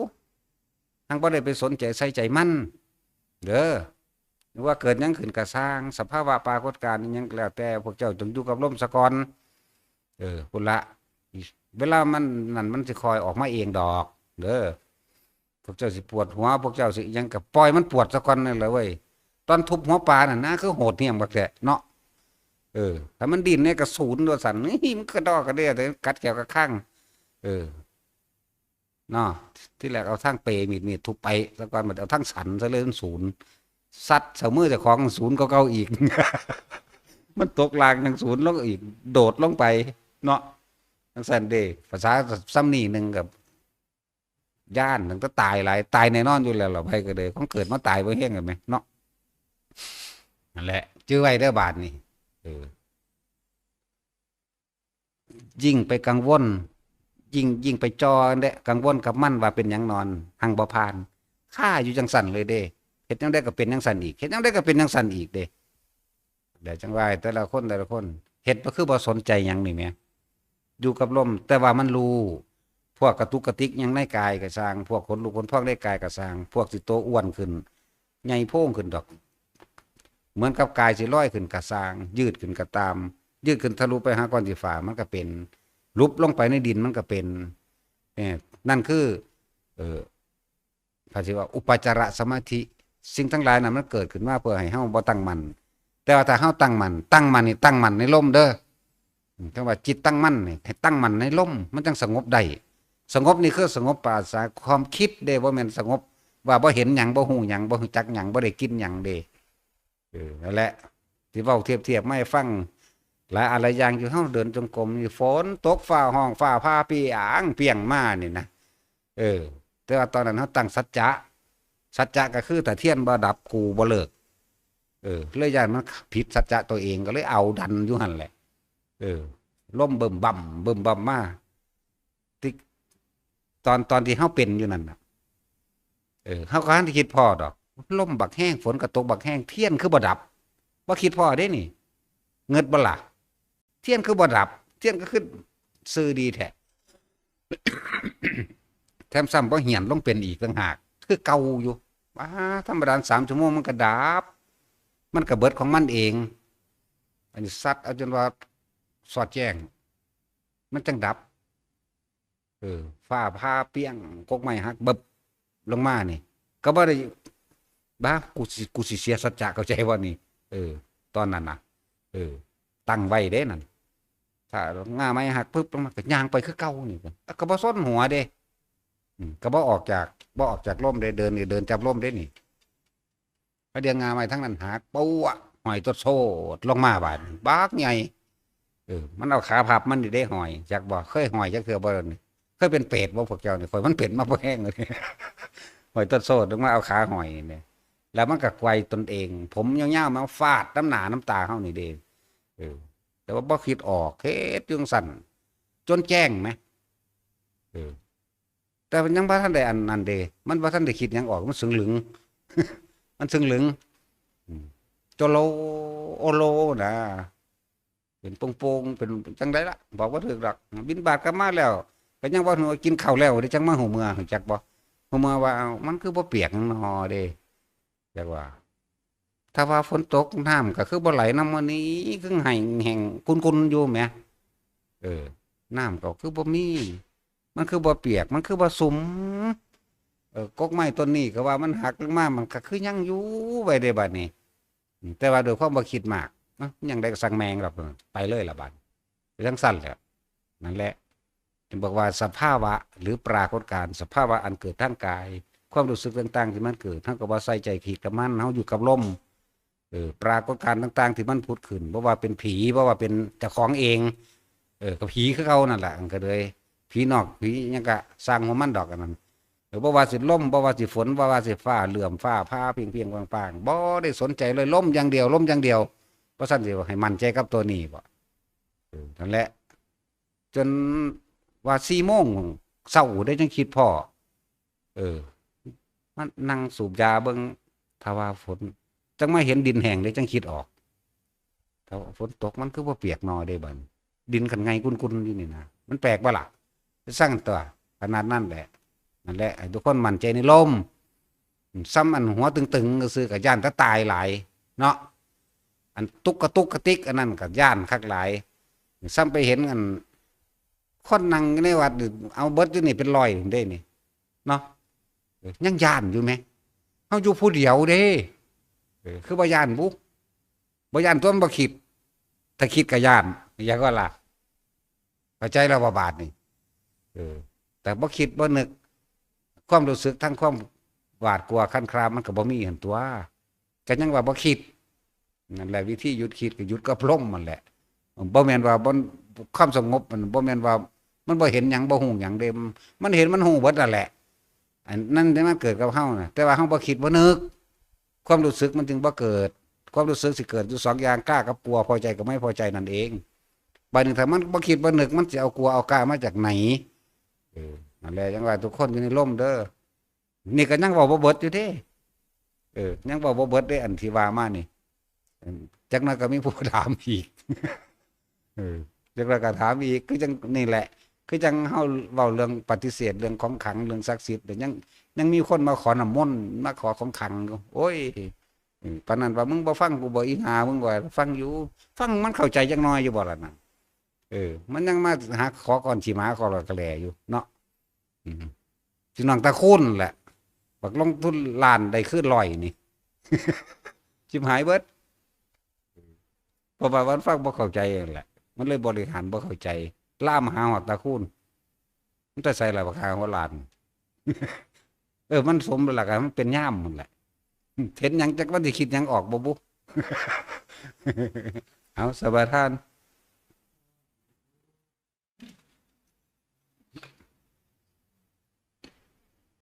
หั้งบ่ได้ไปสนใจใส่ใจมัน เด้อ ว่าเกิดหยังขึ้นกะซ่าง สภาวะปรากฏการณ์อิหยังกะแล้วแต่ พวกเจ้าจงอยู่กับลมซะก่อน เออ พุ้นละ เวลามันนั่นมันสิค่อยออกมาเองดอก เด้อ พวกเจ้าสิปวดหัว พวกเจ้าสิอิหยังกะปล่อยมันปวดซะก่อนนั่นแหละเว้ย ตอนทุบหัวปลานั่นนะ คือโหดเหี้ยมคักแท้เนาะ เออ ถ้ามันดิ้นแหน่กะสูนว่าซั่น นี่มันกะดอกกะเดี้ย แต่กัดแข้วกัดคาง เออ เนาะ ทีแรกเอาทางเป๋ มีด มีดทุบไปซะก่อน บัดเอาทางสันซะเลย มันสูน ซัดใส่มือเจ้าของ สูนกว่าเก่าอีก มันตกล่างยังสูนลงอีก โดดลงไป เนาะ จั่งซั้นเด้ ภาษาส่ำนี้หนึ่งกะย้าน ตั้งแต่ตายหลาย ตายแน่นอนอยู่แล้วล่ะ ไผกะเด้ ของเกิดมาตายบ่แฮงกันแหม เนาะ นั่นแหละ จื่อไว้เด้อบาดนี้ เออ ยิ่งไปกังวล ยิ่ง ยิ่งไปจ่อและกังวลกับมันว่าเป็นหยังนอน หั้งบ่ผ่าน คาอยู่จั่งซั้นเลยเด้ เฮ็ดจั่งใดกะเป็นจั่งซั้นอีก เฮ็ดจั่งใดกะเป็นจั่งซั้นอีกเด้ แล้วจั่งว่าแต่ละคน แต่ละคน เฮ็ดบ่คือบ่สนใจหยังนี่แหม อยู่กับลม แต่ว่ามันรู้ พวกกะตุกกะติกหยังในกายกะซ่าง พวกขนลุกขนพองในกายกะซ่าง พวกสิโตอ้วนขึ้น ใหญ่โพงขึ้นดอก เหมือนกับกายสิลอยขึ้นกะซ่าง ยืดขึ้นกะตาม ยืดขึ้นทะลุไปหาก้อนขี้ฟ้า มันกะเป็น หลุบลงไปในดินมันกะเป็น เออ นั่นคือ เออ ไผสิว่าอุปจารสมาธิ สิ่งทั้งหลายนั้นมันเกิดขึ้นมาเพื่อให้เฮาบ่ตั้งมั่น แต่ว่าถ้าเฮาตั้งมั่น ตั้งมั่นนี่ตั้งมั่นในลมเด้อ อืม คำว่าจิตตั้งมั่นนี่ ให้ตั้งมั่นในลม มันจั่งสงบได้ สงบนี่คือสงบปราศจากความคิดเด้ บ่แม่นสงบว่าบ่เห็นหยัง บ่ฮู้หยัง บ่ฮู้จักหยัง บ่ได้กินหยังเด้ เออ นั่นแหละ ที่เว้าเทียบๆมาให้ฟัง หลายอะหลายอย่างอยู่ เฮาเดินจงกรมนี่ ฝนตก ฟ้าฮ้อง ฟ้าผ่า เปรี้ยงเปรี้ยงมานี่นะ เออ แต่ว่าตอนนั้นเฮาตั้งสัจจะ สัจจะกะคือถ้าเทียนบ่ดับกูบ่เลิก เออ เลยย้านมันผิดสัจจะตัวเอง กะเลยเอาดันอยู่หั้นแหละ เออ ลมบึ้มบั้ม บึ้มบั้มมา ติ ตอน ตอนที่เฮาเป็นอยู่นั่นน่ะ เออ เฮากะบ่ทันได้คิดพ้อดอก ลมบักแฮง ฝนกะตกบักแฮง เทียนคือบ่ดับ บ่คิดพ้อเด้นี่ เงิดบ่ล่ะ เทียนคือบ่ดับ เทียนกะคือซื่อดีแท้ แถมซ้ำบ่เหี่ยนลงเป็นอีกต่างหาก คือเก่าอยู่ ว้า ธรรมดาสามชั่วโมงมันกะดับ มันกะเบิดของมันเอง อันนี้ซัดเอาจนว่าสอดแจ้ง มันจั่งดับ เออ ฟ้าผ่าเปรี้ยง กกไม้หักเบิบลงมานี่ กะบ่ได้ บ้า กูสิ กูสิเสียสัจจะ เข้าใจบ่นี่ เออ ตอนนั้นน่ะ เออ ตั้งไว้เด้นั่น ถ้าง่าไม้หักปึ๊บลงมา กะย่างไปคือเก่านี่ กะบ่สนหัวเด้ อืม กะบ่ออกจาก บ่ออกจากลมเด้ เดินนี่เดินจับลมเด้นี่ พอเดียวง่าไม้ทางนั้นหัก ป๊วะ ห้อยตดโซดลงมาบาดนี้ บักใหญ่ เออ มันเอาขาพับมันนี่เด้ห้อย จักบ่ เคยห้อยจักเทื่อบ่นี่ เคยเป็นเปรตบ่พวกเจ้านี่ ข้อยมันเป็นมาบ่แฮงเลย ห้อยตดโซดลงมาเอาขาห้อยนี่แหม แล้วมันกะไกวตนเอง ผมยาวๆมาฟาดนำหน้านำตาเฮานี่เด้ เออ แต่ว่าบ่คิดออก เฮ็ดอยู่จั่งซั้น จนแจ้งแหม เออ แต่มันยังบ่ทันได้อันนั้นเด้ มันบ่ทันได้คิดหยังออก มันซึ่งลึง มันซึ่งลึง อืม โจโล โอโลนะ เป็นโป่งๆ เป็นจั่งใดล่ะ บอกบ่ถูกดอก บิณฑบาตกลับมาแล้ว กะยังบ่ฮู้ว่ากินข้าวแล้วเด้ จั่งมาฮู้เมือ ฮู้จักบ่ ฮู้เมือว่า เอ้า มันคือบ่เปียกหยังน้อเด้ จักว่า ถ้าว่าฝนตกน้ำกะคือบ่ไหลนำมื้อนี้ คือแห้ง แห้งขุ่นๆอยู่แหม เออ น้ำกะคือบ่มี มันคือบ่เปียก มันคือบ่ซุ่ม เออ กกไม้ต้นนี้ก็ว่ามันหักลงมา มันก็คือยังอยู่ไว้ได้บัดนี้ อืม แต่ว่าด้วยความบ่คิดมาก เอ้า ยังได๋ก็ซ่างแม่งดอก ไปเลยล่ะบัด ไปจั่งซั้นแหละ นั่นแหละ จึงบอกว่าสภาวะหรือปรากฏการณ์ สภาวะอันเกิดทางกาย ความรู้สึกต่างๆที่มันเกิด เฮาก็บ่ใส่ใจคิดกับมัน เฮาอยู่กับลม เออ ปรากฏการณ์ต่างๆที่มันผุดขึ้น บ่ว่าเป็นผี บ่ว่าเป็นเจ้าของเอง เออ ก็ผีคือเก่านั่นแหละ มันก็เลย ผีนอก ผีหยังก็ซ่างหัวมันดอกอันนั้น เออ บ่ว่าสิลม บ่ว่าสิฝน บ่ว่าสิฟ้าเหลื่อม ฟ้าผ่าเพียงๆ ปางๆ บ่ได้สนใจเลย ลมอย่างเดียว ลมอย่างเดียว เพราะฉะนั้นสิให้มั่นใจกับตัวนี้บ่ เออ นั่นแหละ จนว่าสี่โมงเช้าได้จั่งคิดพ้อ เออ มานั่งสูบยาเบิ่ง ถ้าว่าฝน จั่งมาเห็นดินแห้งได้จั่งคิดออก ถ้าว่าฝนตกมันคือบ่เปียกหนอเด้บัดนี้ ดินคันไงกุ่นๆอยู่นี่นะ มันแปลกบ่ล่ะ ไปซ่างตัว ขนาดนั้นแหละ นั่นแหละ ให้ทุกคนมั่นใจในลม ซ้ำอันหัวตึงๆซื่อๆก็ย้านแต่ตายหลาย เนาะ อันตุกกะตุกกะติกอันนั้นก็ย้านคักหลาย ซ้ำไปเห็นอัน คนนั่งอยู่ในวัดนี่ เอาเบิดอยู่นี่เป็นร้อยเด้นี่ เนาะ เออ ยังย้านอยู่แหม เฮาอยู่ผู้เดียวเด้ เออ คือบ่ย้านบุ บ่ย้านตัวมันบ่คิด ถ้าคิดก็ย้าน อย่างก็ล่ะ เข้าใจแล้วบ่บาดนี่ เออ แต่บ่คิดบ่นึก ความรู้สึกทางความหวาดกลัวครั่นครามมันก็บ่มีหั่นตั่ว ก็ยังว่าบ่คิด นั่นแหละ วิธีหยุดคิดก็หยุดกับลมนั่นแหละ บ่แม่นว่าบ่ ความสงบมันบ่แม่นว่ามันบ่เห็นหยังบ่ฮู้หยังเด้ มันเห็นมันฮู้เบิดนั่นแหละ อันนั้นที่มันเกิดกับเฮาน่ะ แต่ว่าเฮาบ่คิดบ่นึก ความรู้สึกมันจึงบ่เกิด ความรู้สึกสิเกิดอยู่สองอย่าง กล้ากับกลัว พอใจกับไม่พอใจนั่นเอง บัดนี้ถ้ามันบ่คิดบ่นึก มันสิเอากลัวเอากล้ามาจากไหน เออ นั่นแหละ ยังว่าทุกคนอยู่ในลมเด้อ นี่ก็ยังเว้าบ่เบิดอยู่เด้ เออ ยังเว้าบ่เบิดเด้ อันที่ว่ามานี่ อืม จักหน่อยก็มีผู้ถามอีก เออ จักหน่อยก็ถามอีก คือจั่งนี่แหละ คือจั่งเฮาเว้าเรื่องปฏิเสธ เรื่องของขลัง เรื่องศักดิ์สิทธิ์ แต่ยัง ยังมีคนมาขอน้ำมนต์ มาขอของขลังอยู่ โอ้ย อืม ปานนั้นว่า "มึงบ่ฟังกูบ่อีห่า มึงว่าฟังอยู่ ฟังมันเข้าใจจักหน่อยอยู่บ่ล่ะนั่น" เออ มันยังมาหาขอก้อนขี้หมาขอหลอดกะแหล่อยู่เนาะ อืม พี่น้องตาคูนแหละ บักลงทุนล้านได้คืนร้อยนี่ ชิบหายเบิด เพราะว่ามันฟังบ่เข้าใจนั่นแหละ มันเลยบริหารบ่เข้าใจ ลามหาฮอดตาคูน มันแต่ใส่ละบักหาหัวล้าน เออ มันสมแล้วล่ะ มันเป็นยามนั่นแหละ เห็นหยังจักมันสิคิดหยังออกบ่บุ เอาสมาทาน